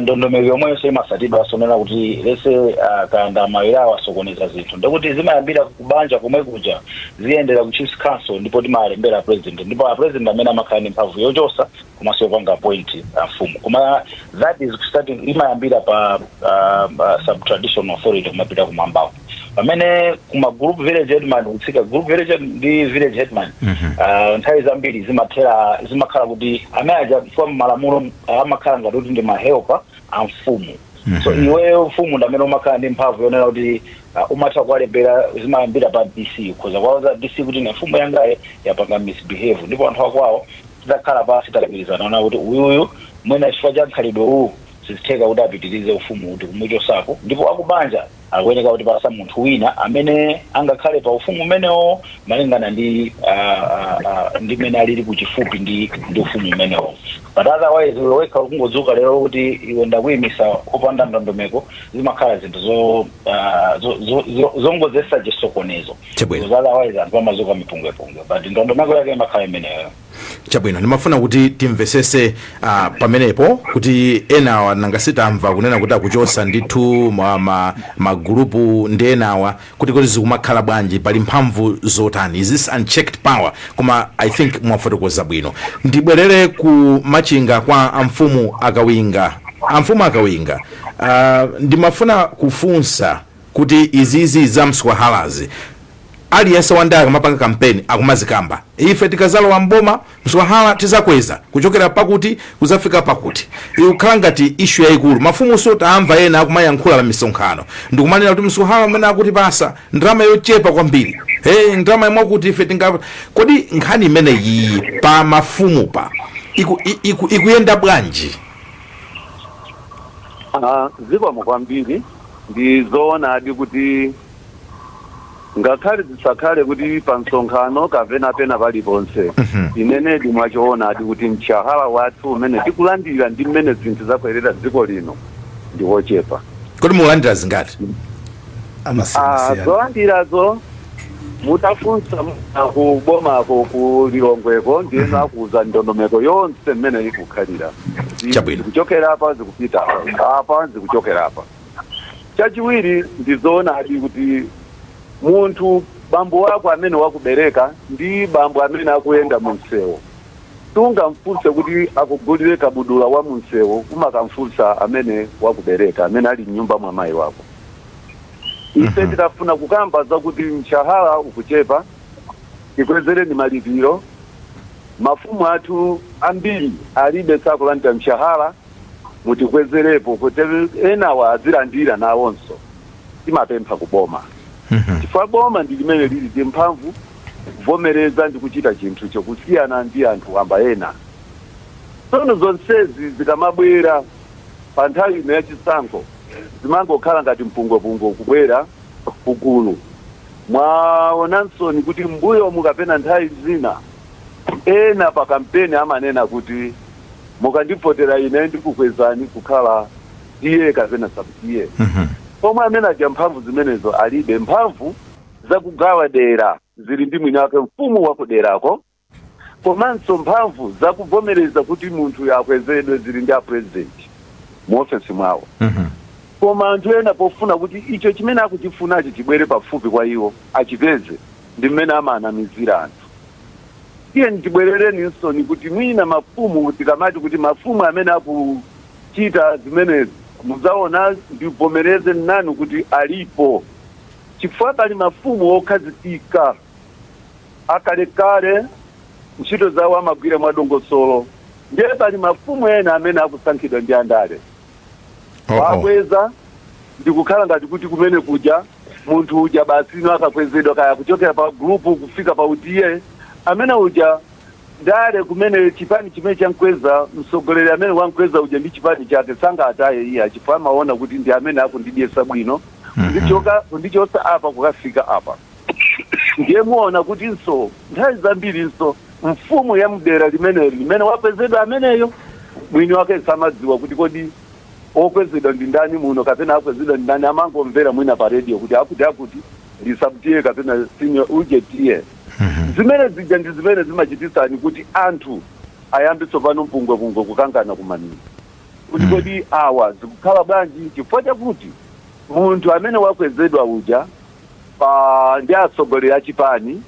ndondomeko yomwenso imasatidwa, sonena kuti lese kanda mawirawo asokoneza zinthu, ndikuti zimayambira kubanja komwe kuja, ziyendera ku Chiefs Council, ndipo timalembera president, ndipo a president amene amakhala ndi mphamvu yochosa komanso yopanga appoint mfumu. Koma that is starting, imayambira pa sub-traditional authority kumapita kumwambawo, pamene kuma group village headman kutsika, group village ndi village headman, nthawi zambiri zimathera, zimakhala kuti amene aja kwa malamulo amakhala ngati kuti ndi mahelper a mfumu. So iweyo mfumu ndi amene umakhala ndi mphamvu yonena kuti umatha kuwalembera. Zimayambira pa DC, ukhoza kuwauza DC kuti ine mfumu yangayi yapanga misbehave, ndipo anthu akwawo titakhala pasi tagwirizana ona kuti uyuyu mwina chifukwa cha mkhalidwe uwu sizitheka kuti apitirize ufumu, kuti kumuchosako, ndipo akubanja akuyeneka kuti pasa munthu wina amene angakhale pa ufumu umenewo malingana ndi mmene alili kuchifupi ndi ufumu umenewo. But otherwise, iwe wekha kungodzuka lero kuti iwe ndakuyimisa opanda ndondomeko, zimakhala zinthu zongozesa chisokonezo. Because otherwise anthu amazuka mipungwepungwe, but ndondomeko yake imakhala imeneyo. Chabwino, ndimafuna kuti timvesese pamenepo kuti enawa nangasitamva kunena kuti akuchosa ndithu magulupu ndi enawa, kuti zikumakhala bwanji, pali mphamvu zotani, is this unchecked power? Koma I think mwafotokoza bwino. Ndibwerere ku Machinga kwa amfumu Akawinga. Amfumu Akawinga, ndimafuna kufunsa kuti izizi za mswahalazi, aliyense wandale akamapanga kampeni akumazikamba: ife tikazalowa mboma mswahala tizakweza kuchokera pakuti kuzafika pakuti. Ikukhala ngati issue yayikulu. Mafumunso tamva ena akumayankhula pa misonkhano ndikumanena kuti mswahala amene akuti pasa ndalama yochepa kwambiri, hey, ndalama imwe kuti ife tinga. Kodi nkhani imeneyi pa mafumu pa ikuyenda bwanji? Zikomo kwambiri. Ndi zoonadi kuti ngakhale zisakhale kuti pa msonkhano kapena pena paliponse, inenedi mwachoonadi kuti mshahara wathu umene tikulandira ndi mmene zinthu zakwerera dziko lino ndi wochepa. Kodi mukulandira zingati? Amasiyanasiyana. Zolandirazo mutafunsa ku bomako ku Lilongweko, ndiyeno akuuza ndondomeko yonse mmene ikukhalira. Zikuchokera apa, zikupita apa, apa zikuchokera apa. Chachiwiri, ndizoonadi kuti munthu bambo wako amene wakubereka ndi bambo amene akuyenda mu msewu, sungamfunse kuti akugulire kabudula wa munsewu, umakamfunsa amene wakubereka, amene ali mnyumba mwa mayi wako. Ife tikafuna kukamba zakuti mshahara ukuchepa, tikwezereni malipiro, mafumu athu ambiri alibe, sakulandira mshahara, mutikwezerepo kuti enawa azilandira nawonso, timapempha kuboma, chifukwa boma ndi limene lili ndi mphamvu kuvomereza ndi kuchita chinthu chokusiyana ndi anthu wamba ena. Tsono zonsezi zikamabwera pa nthawi ino yachisankho, zimangokhala ngati mpungwepungwe kubwera kugulu. Mwaonansoni kuti mbuyo mukapena nthawi zina ena pa kampeni amanena kuti mukandivotera ine ndikukwezani kukhala T/A kapena sub T/A. Pomwe amene aja mphamvu zimenezo alibe. Mphamvu zakugawa dera zili ndi mwini wake, mfumu wakuderako, komanso mphamvu zakuvomereza kuti munthu akwezedwe zili ndi a president mu ofesi mwawo. Koma anthu ena, pofuna kuti icho chimene akuchifunacho chibwere pafupi kwa iwo, achipeze, ndi mmene amanamizira anthu. Iye ndibwerereninso kuti mwina mafumu, tikamati kuti mafumu amene akuchita zimenezi, muzaona, ndivomereze nanu kuti alipo, chifukwa pali mafumu okhazikika akalekale, ntchito zawo amagwira mwadongosolo. Ndiye pali mafumu ena amene akusankhidwa ndi andale. Wakweza ndikukhala ngati kuti kumene kuja munthu uja basi ino akakwezedwa, kaya kuchokera pa group kufika pa u T/A, amene uja ndale kumene chipani chimene chankweza, mtsogoleri amene wankweza uja ndi chipani chake sangataye iye, chifukwa amaona kuti ndi amene akundidyesa bwino, kundichoka, kundichosa apa kukafika apa. Ndiye muona kutinso nthawi zambirinso mfumu ya mdera limeneli limene wakwezedwa ameneyo, mwini wake samadziwa kuti kodi okwezedwa ndi ndani muno kapena akwezedwa ndi ndani. Amangomvera mwina pa radio kuti akuti akuti ndi sub T/A kapena senior uje T/A. Zimene zija ndi zimene zimachitisani kuti anthu ayambe tsopano mpungwepungwe, kukangana kumaniro kuti kodi awa zikukhala bwanji, chifukwa chakuti munthu amene wakwezedwa uja pa ndi atsogoleri a chipani,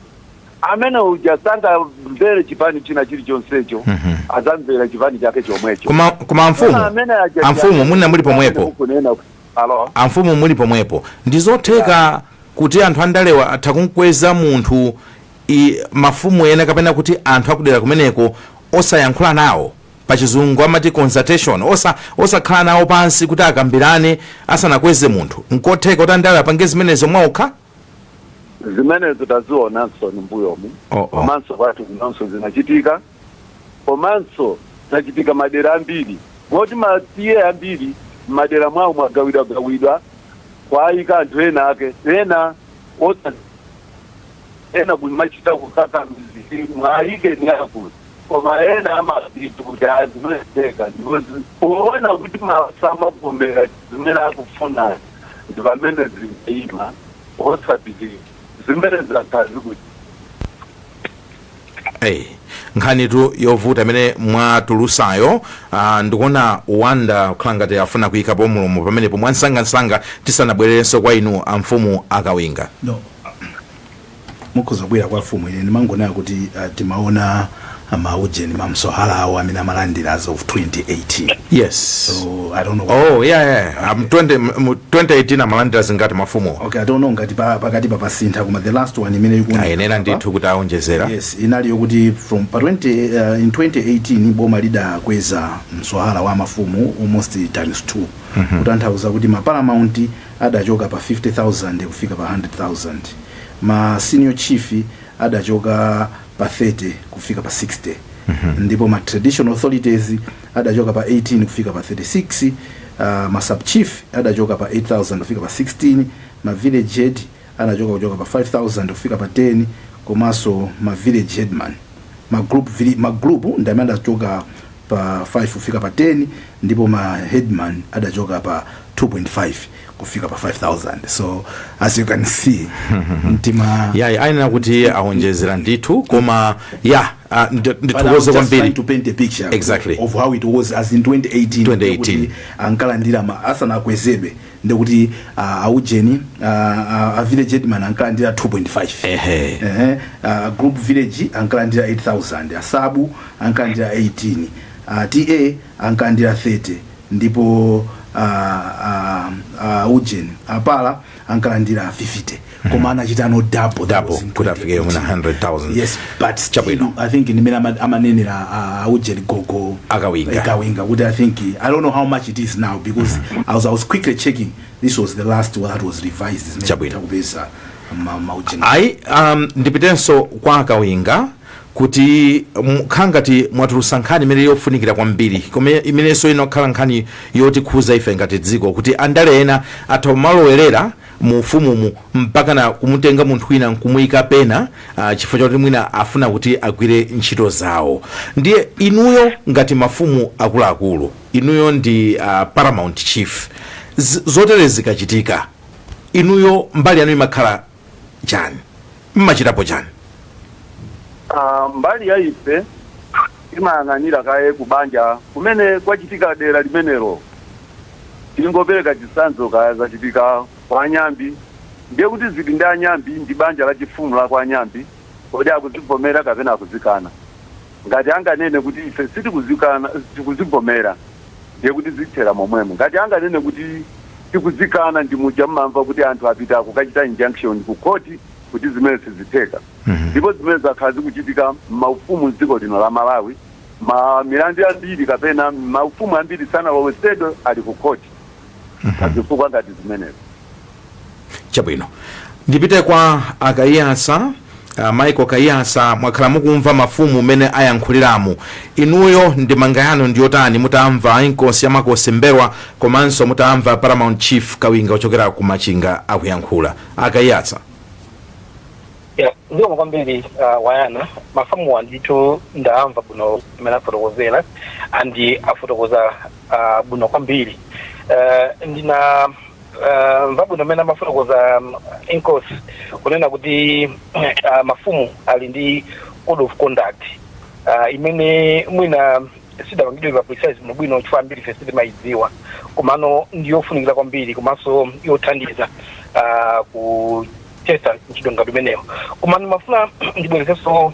amene uja sangamvere chipani china chilichonsecho, adzamvera chipani chake chomwecho. Koma amfumu, Amene aja amfumu, mwina muli pomwepo. Mukunena, alo? Amfumu, muli pomwepo, ndizotheka kuti anthu andalewa atha kumkweza munthu mafumu ena kapena kuti anthu akudera kumeneko osayankhula nawo, pachizungu amati consultation, osakhala nawo pansi kuti akambirane asanakweze munthu? Nkotheka kuti andale apange zimenezo mwaokha? Zimenezo tazionanso ni mbuyomu. Oh. Komanso kwathu kunonso zinachitika, komanso zachitika madera ambiri, moti ma T/A ambiri madera mwawo mwagawidwagawidwa kwayika anthu ena ake, ena osa ena kumachita kukakamizi mwayike ni akuti, koma ena amapita kuti azimezeka, ndipo poona kuti masamagomera zimene akufuna, ndi pamene zingayima osapitirira zimene zakhazi kuti. Hey, nkhanitu yovuta imene mwatulusayo. Ndikuona Wanda kukhala ngati afuna kuyikapo mulomo pamenepo mwansangansanga tisanabwererenso kwa inu amfumu Akawinga. No, mukhoza kubwera kwa mfumu. Ine ndimangonena kuti timaona maujeni, mamsohala awo amene amalandira as of 2018. So I don't know. Oh, yeah. 20, mu 2018 amalandira zingati mafumu? Okay, I don't know ngati pakati papasintha, koma the last one imene ikuoneka ayenera apa, ndithu kuti aonjezera. Yes, inali yokuti from pa 20 in 2018 boma lidakweza mswahara wa mafumu almost times 2, kutanthauza kuti ma paramount adachoka pa 50,000 kufika pa 100,000, ma senior chief adachoka pa 30 kufika pa 60, ndipo ma traditional authorities adachoka pa 18 kufika pa 36, ma sub chief adachoka pa 8000 kufika pa 16, ma village head adachoka kuchoka pa 5000 kufika pa 10, komanso ma village headman, ma group, ma group ndi amene adachoka pa 5 kufika pa 10, ndipo ma headman adachoka pa 2.5 kufika pa 5000. So as you can see, mtima Ya, ayenera kuti aonjezera ndithu, koma ya, But I'm ndithokoze just kwambiri. trying to paint a picture of how it was as in 2018. 2018. Kuti ankalandira asanakwezedwe, ndikuti aujeni a village headman ankalandira 2.5. Ehe, group village ankalandira 8000, a sub ankalandira 18, T/A ankalandira 30, ndipo ujeni apala ankalandira 50, koma anachita no double. That double was in kuti afike mwina 100,000. Yes, but still, Chabwino. I think ndimene amanenera aujeni gogo Akawinga. Akawinga kuti I think, I don't know how much it is now because I was quickly checking, this was the last one that was revised zimene Chabwino. takupeza maujeni. Ayi, ndipitenso kwa Akawinga kuti khala ngati mwatulusa nkhani imene yofunikira kwambiri, koma imenenso inokhala nkhani yotikhuza ife ngati dziko, kuti andale ena atha kumalowerera mu ufumumu mpaka na kumutenga munthu wina nkumuyika pena, chifukwa chakuti mwina afuna kuti agwire ntchito zawo. Ndiye inuyo ngati mafumu akuluakulu, inuyo ndi paramount chief, Zotere zikachitika, inuyo mbali yanu imakhala chani? Mmachitapo chani? Mbali ya ife imayang'anira kaye kubanja kumene kwachitika dera limenelo. Tingopereka chitsanzo, kaya zachitika kwa Anyambi, ndiye kuti zili ndi Anyambi ndi banja la chifumu la kwa Anyambi, kodi akuzivomera kapena akuzikana? Ngati anganene kuti ife sitikuzikana, tikuzivomera, ndiye kuti zithera momwemo. Ngati anganene kuti tikuzikana, ndi muja mmamva kuti anthu apita kukachita injunction ku khoti kuti zimene sizitheka. Ndipo zimene zakhala zikuchitika maufumu mdziko lino la Malawi, ma milandu yambiri kapena maufumu ambiri sanalowesedwe, ali ku khoti pazifukwa ngati zimenezo. Chabwino, ndipite kwa Akayasa, Michael Kayasa. Mwakhala mukumva mafumu mmene ayankhuliramu. Inuyo ndemanga yanu ndiyotani mutamva Inkosi Yamakosi Mbelwa komanso mutamva Paramount Chief Kawinga ochokera ku Machinga akuyankhula, Akayasa? Yeah, zikomo kwambiri, wayana. Mafumu ndithu ndamva bwino mmene afotokozera, and afotokoza bwino kwambiri. Ndina mva bwino mmene amafotokoza Inkosi kunena kuti mafumu ali ndi code of conduct imene mwina sidapangidwe publicize bwinobwino chifukwa ambiri ife sitimayidziwa, komano ndiyofunikira kwambiri komanso yothandiza kuthetsa ntchito ngati imeneyo. Koma ndimafuna ndibwerezenso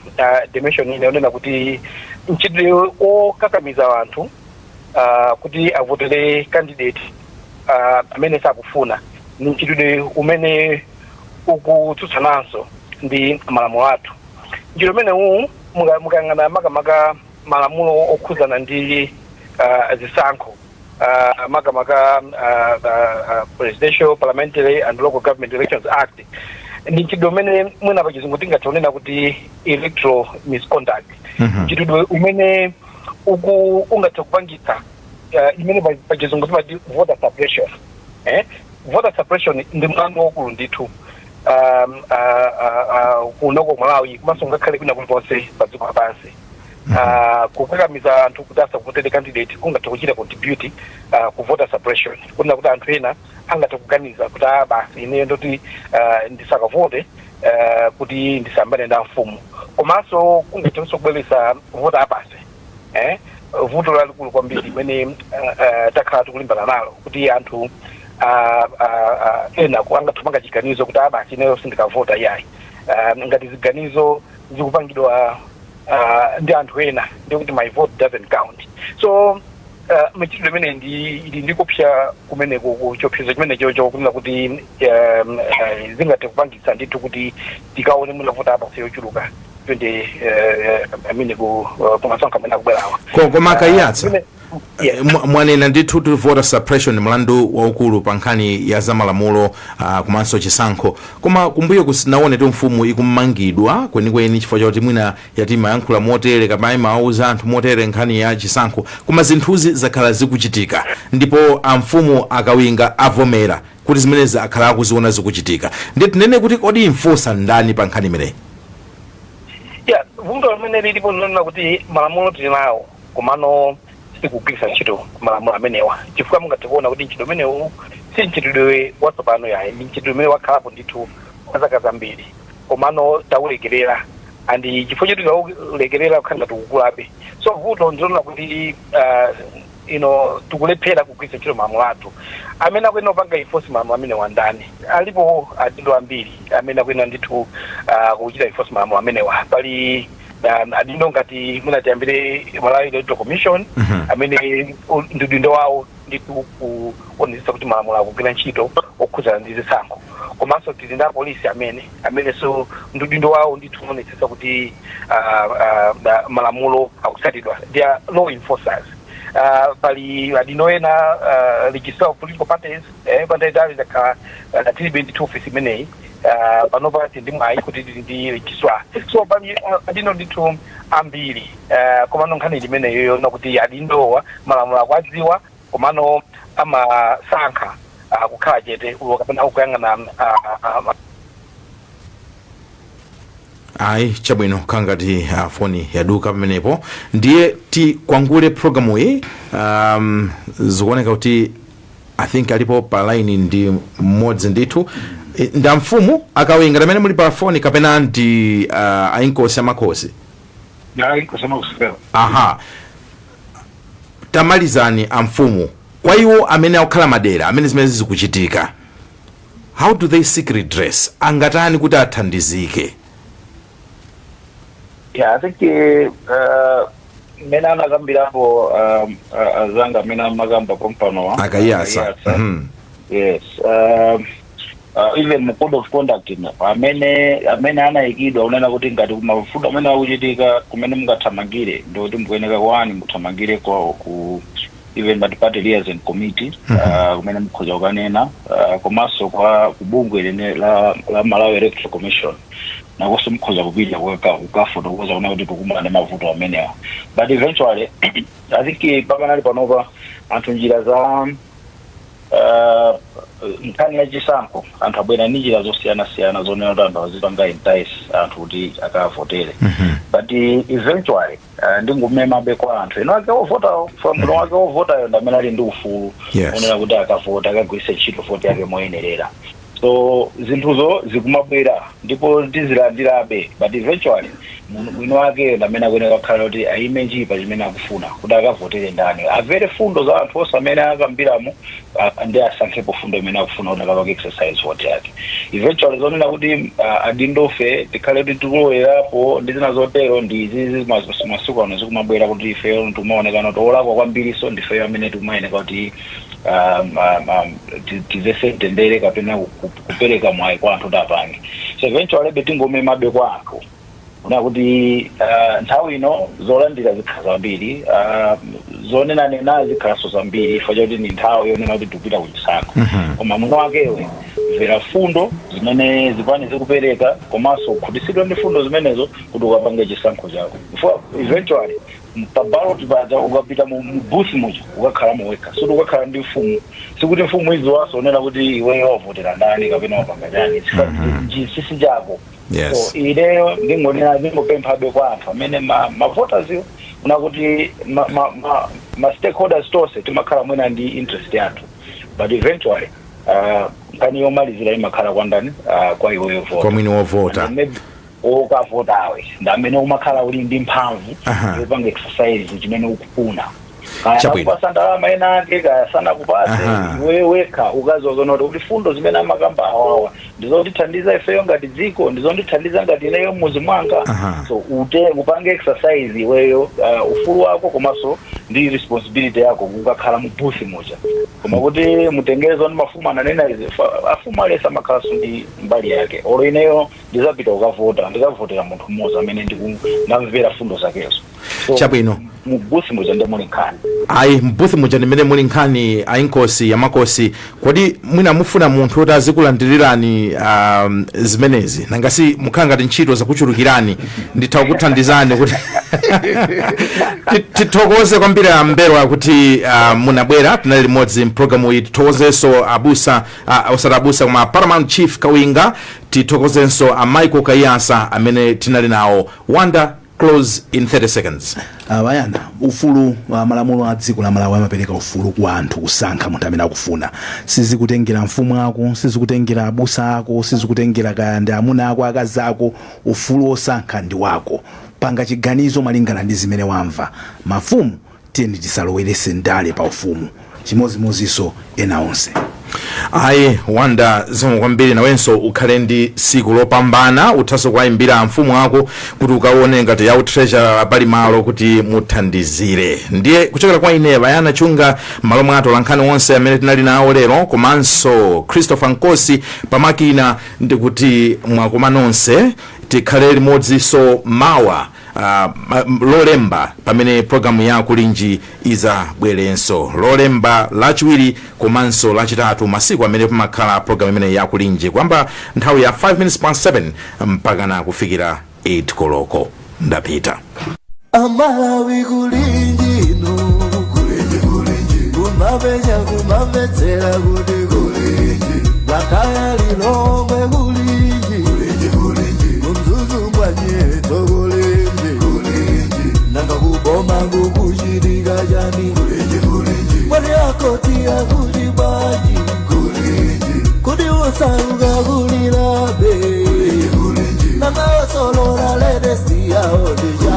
dimension ine yonena kuti mchitidwe okakamiza anthu kuti avotere candidate amene sakufuna ni mchitidwe umene ukutsutsananso ndi malamulo athu. Mchitidwe umene uwu, mukayang'ana makamaka malamulo okhudzana ndi zisankho, makamaka Presidential, Parliamentary and Local Government Elections Act, ndi mchitidwe umene mwina pachizungu tingathe kunena kuti electoral misconduct, mchitidwe umene uku ungathe kupangitsa imene pachizungu timati voter suppression. Voter suppression ndi mlandu waukulu ndithu kunoko Malawi komanso ngakhale kwina kulikonse pa dziko lapansi. Kukakamiza anthu kuti asavotere candidate kungathe kuchita contribute ku voter suppression, kunena kuti anthu ena angathe kuganiza kuti, "Ah, basi, ineyo ndoti ndisakavote kuti ndisambane ndi mfumu." Komanso kungathenso kubweretsa voter apathy, vuto lalikulu kwambiri limene takhala tikulimbana nalo, kuti anthu ena angathe kupanga chiganizo kuti, "Ah, basi, ineyo sindikavota iyayi." Ngati ziganizo zikupangidwa ndi anthu ena, ndikuti my vote doesn't count. So michitidwe imene ndi ili ndi kupsa kumeneko, kuchiopsezo chimene chocho kunena kuti zingathe kupangitsa ndithu kuti tikaone mwina voter apathy yochuluka 20, I mean, ku kumasankho amene akubwerawa. Koma Akayatsa, Yes. Mwanena ndithu kuti voter suppression mlandu waukulu pa nkhani ya zamalamulo komanso chisankho, koma kumbuyo kusinaone tu mfumu ikumangidwa kwenikweni chifukwa chakuti mwina yati imayankhula motere kapena imawauza anthu motere nkhani ya chisankho. Koma zinthuzi zakhala zikuchitika, ndipo amfumu Akawinga avomera kuti zimenezi akhala akuziona zikuchitika. Ndiye tinene kuti kodi enforcer ndani pa nkhani imeneyi? Yeah, vuto limene lilipo linena kuti malamulo tili nawo, komano sitikugwiritsa ntchito malamulo amenewa, chifukwa mungathe kuona kuti mchitidwe umenewu si mchitidwe watsopano yayi, ndi mchitidwe umene wakhalapo ndithu kwa zaka zambiri, komano taulekerera, and chifukwa choti taulekerera kukhala ngati kukulabe. So vuto ndilonena kuti ino tikulephera kugwiritsa ntchito malamulo athu. Amene akuyenera kupanga enforce malamulo amene wandani? Alipo adindo ambiri amene akuyenera ndithu kuchita enforce malamulo amenewa. Pali adindo ngati mwina tiyambire Malawi Electoral Commission, amene ndi udindo wawo ndithu kuonetsetsa kuti malamulo akugwira ntchito okhudzana ndi zisankho. Komanso tili ndi apolisi amene so ndi udindo wawo ndithu kuonetsetsa kuti malamulo akutsatidwa. They are law enforcers. Pali adindo ena, Registrar of Political Parties. Pandayitali takhala tilibe ndithu office imeneyi. Panopa tili ndi mwayi kuti tili ndi registrar. So pali adindo ndithu ambiri, komano nkhani imeneyo yona kuti adindowa malamulo akuadziwa, komano amasankha kukhala chete ulo kapena kuyang'ana Ayi, chabwino, khangati foni yaduka pamenepo. Ndiye tikwangule programu iyi. Zikuoneka kuti I think alipo pa line ndi mmodzi ndithu. Nda mfumu akawinga amene muli pa foni kapena ndi ainkosi amakhosi? Kusema kusema. Aha, tamalizani amfumu. Kwa iwo amene akukhala madera amene zimene zikuchitika, how do they seek redress? Angatani kuti athandizike? Yeah, I think mmene anakambirapo azanga amene amakamba pompanowa. Akayasa. Yes, even mu code of conduct ino, amene anayikidwa unena kuti ngati mavuto amene akuchitika, kumene mungathamangire ndikuti mukuyeneka kwani muthamangire kwa ku even ma party liaison committee, kumene mukhoza kukanena, komanso kwa kubungwe lene la Malawi Electoral Commission nakonso mukhoza kupita kukafotokoza kuna kuti tikumana ndi mavuto amenewa. But eventually, I think pakanali panopa anthu njira za nkhani ya chisankho, anthu abwera ndi njira zosiyanasiyana zonena kuti anthu azipanga entice anthu kuti akavotere. But eventually, ndingumemabe kwa anthu eno ake ovotawo, muno wake ovotayo ndi amene ali ndi ufulu onena kuti akavota akagwiritse ntchito voti yake moyenerera. So zinthuzo zikumabwera ndipo tizilandirabe, but eventually mwini wake ndi amene akuyenera kukhala kuti ayime njipa chimene akufuna kuti akavotere ndani, amvere fundo za anthu onse amene akambiramo, ndi asankhepo fundo imene akufuna kuti akapange exercise vote yake. Eventually, zonena kuti adindofe tikhale kuti tikulowerapo ndi zina zotero, ndi izizi masiku ano zikumabwera kuti ifeyo timaonekana tolakwa kwambiri. So ndifeyo amene tikumayeneka kuti tizese mtendere kapena kupereka mwayi kwa anthu kuti apange. So eventually be tingomemabe kwa anthu kuna kuti nthawi ino zolandira zikhala zambiri, zonenanena zikhalanso zambiri, chifukwa chakuti ni nthawi yonena kuti tikupita kuchisankho. Koma mwini wakewe mvera fundo zimene zipani zikupereka, komanso kukhutitsidwa ndi fundo zimenezo kuti ukapange chisankho chako, chifukwa eventually pa ballot paja ukapita mu booth muja ukakhalamo wekha, sikuti ukakhala ndi mfumu, sikuti mfumu iziwaso onena kuti iweyo wavotera ndani kapena wapanga chani, chinsinsi chako. So ineyo ndingonena, ndingopemphabe kwa anthu amene ma voters iwo una kuti ma stakeholders tonse timakhala mwina ndi interest yathu, but eventually nkhani yomalizira imakhala kwa ndani? Kwa iweyo voter. Kwa mwini wovota. And maybe okavotawe ndi amene umakhala uli ndi mphamvu yopanga exercise chimene ukufuna, kaya nakupasa ndalama ena ake, kaya sanakupase. Iweyo wekha ukazozona kuti fundo zimene amakamba awawa ndizondithandiza ifeyo ngati dziko, ndizondithandiza ngati ineyo mmuzi mwanga. So ute upange exercise iweyo ufulu wako komanso ndi responsibility yako kukakhala mu booth muja. Koma kuti mutengerezo ndi mafumu ananena izi, afumu alesa amakhalanso ndi mbali yake. Olo ineyo ndizapita kukavota, ndikavotera munthu mmodzi amene ndamvera fundo zakezo. So mu booth muja ndi muli nkhani. Ayi, m'booth muja ndimene muli nkhani. Ayinkosi yamakosi, kodi mwina mufuna munthu kuti azikulandirirani zimenezi? Nangasi mukhala ngati ntchito zakuchulukirani, nditha kukuthandizani kuti tithokoze kwambiri amberwa kuti munabwera, tinali limodzi mpulogalamu iyi. Tithokozenso abusa, osati abusa koma Paramount Chief Kawinga. Tithokozenso a Michael Kaiyatsa amene tinali nawo. Wanda, close in 30 seconds. Bayana, ufulu, malamulo a dziko la Malawi amapereka ufulu kwa anthu kusankha munthu amene akufuna. Sizikutengera mfumu ako, sizikutengera abusa ako, sizikutengera kaya ndi amuna ako, akazi ako. Ufulu wosankha ndi wako. Panga chiganizo malingana ndi zimene wamva. Mafumu, tiyeni tisalowerese ndale pa ufumu, chimozimozinso ena onse. Ayi Wanda, zikomo kwambiri. Nawenso ukhale ndi siku lopambana. Uthanso kuwayimbira mfumu ako kuti ukaone ngati yawu treasurer pali malo kuti muthandizire. Ndiye kuchokera kwa ine Bayana Chunga, malo mwa atolankhani onse amene tinali nawo lero komanso Christopher Nkosi pamakina, ndikuti mwakoma nonse. Tikhale limodzinso mawa, Lolemba, pamene programu ya Kulinji izabwerenso Lolemba, Lachiwiri komanso Lachitatu, masiku amene pamakhala programu imene ya Kulinji, kuyamba nthawi ya 5 minutes past 7 mpakana kufikira 8 koloko. Ndapita. Amalawi, kulinji ino, kulinji, kulinji, kumapenya kumamvetsera kuti kulinji, Blantyre, Lilongwe, kulinji, kulinji, kulinji, kumzuzu mwanyeto, kulinji, kulinji, nanga kuboma kukuchitika chani? Kulinji, kulinji, mwati akoti akuti bwanji? Kuti usauka kulilabe. Nanga osolola latest yawo ndija.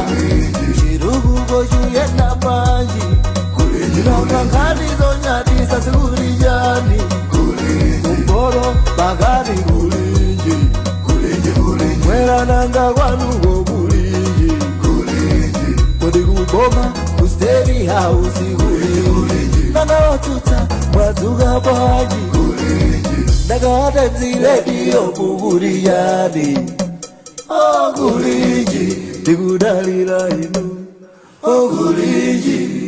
Chitukuko chuyenda bwanji. Nanga nkhani zonyadisa zikulijani. Kumporo pakati kulinji. Mwera nanga kwanuko kulinji. Kodi kuboma ku State House kulinji. Nanga otsutsa mwadzuka bwanji. Ndakata mzilediyo kukuliyani. Oh kulinji tikudalira inu. Oh kulinji.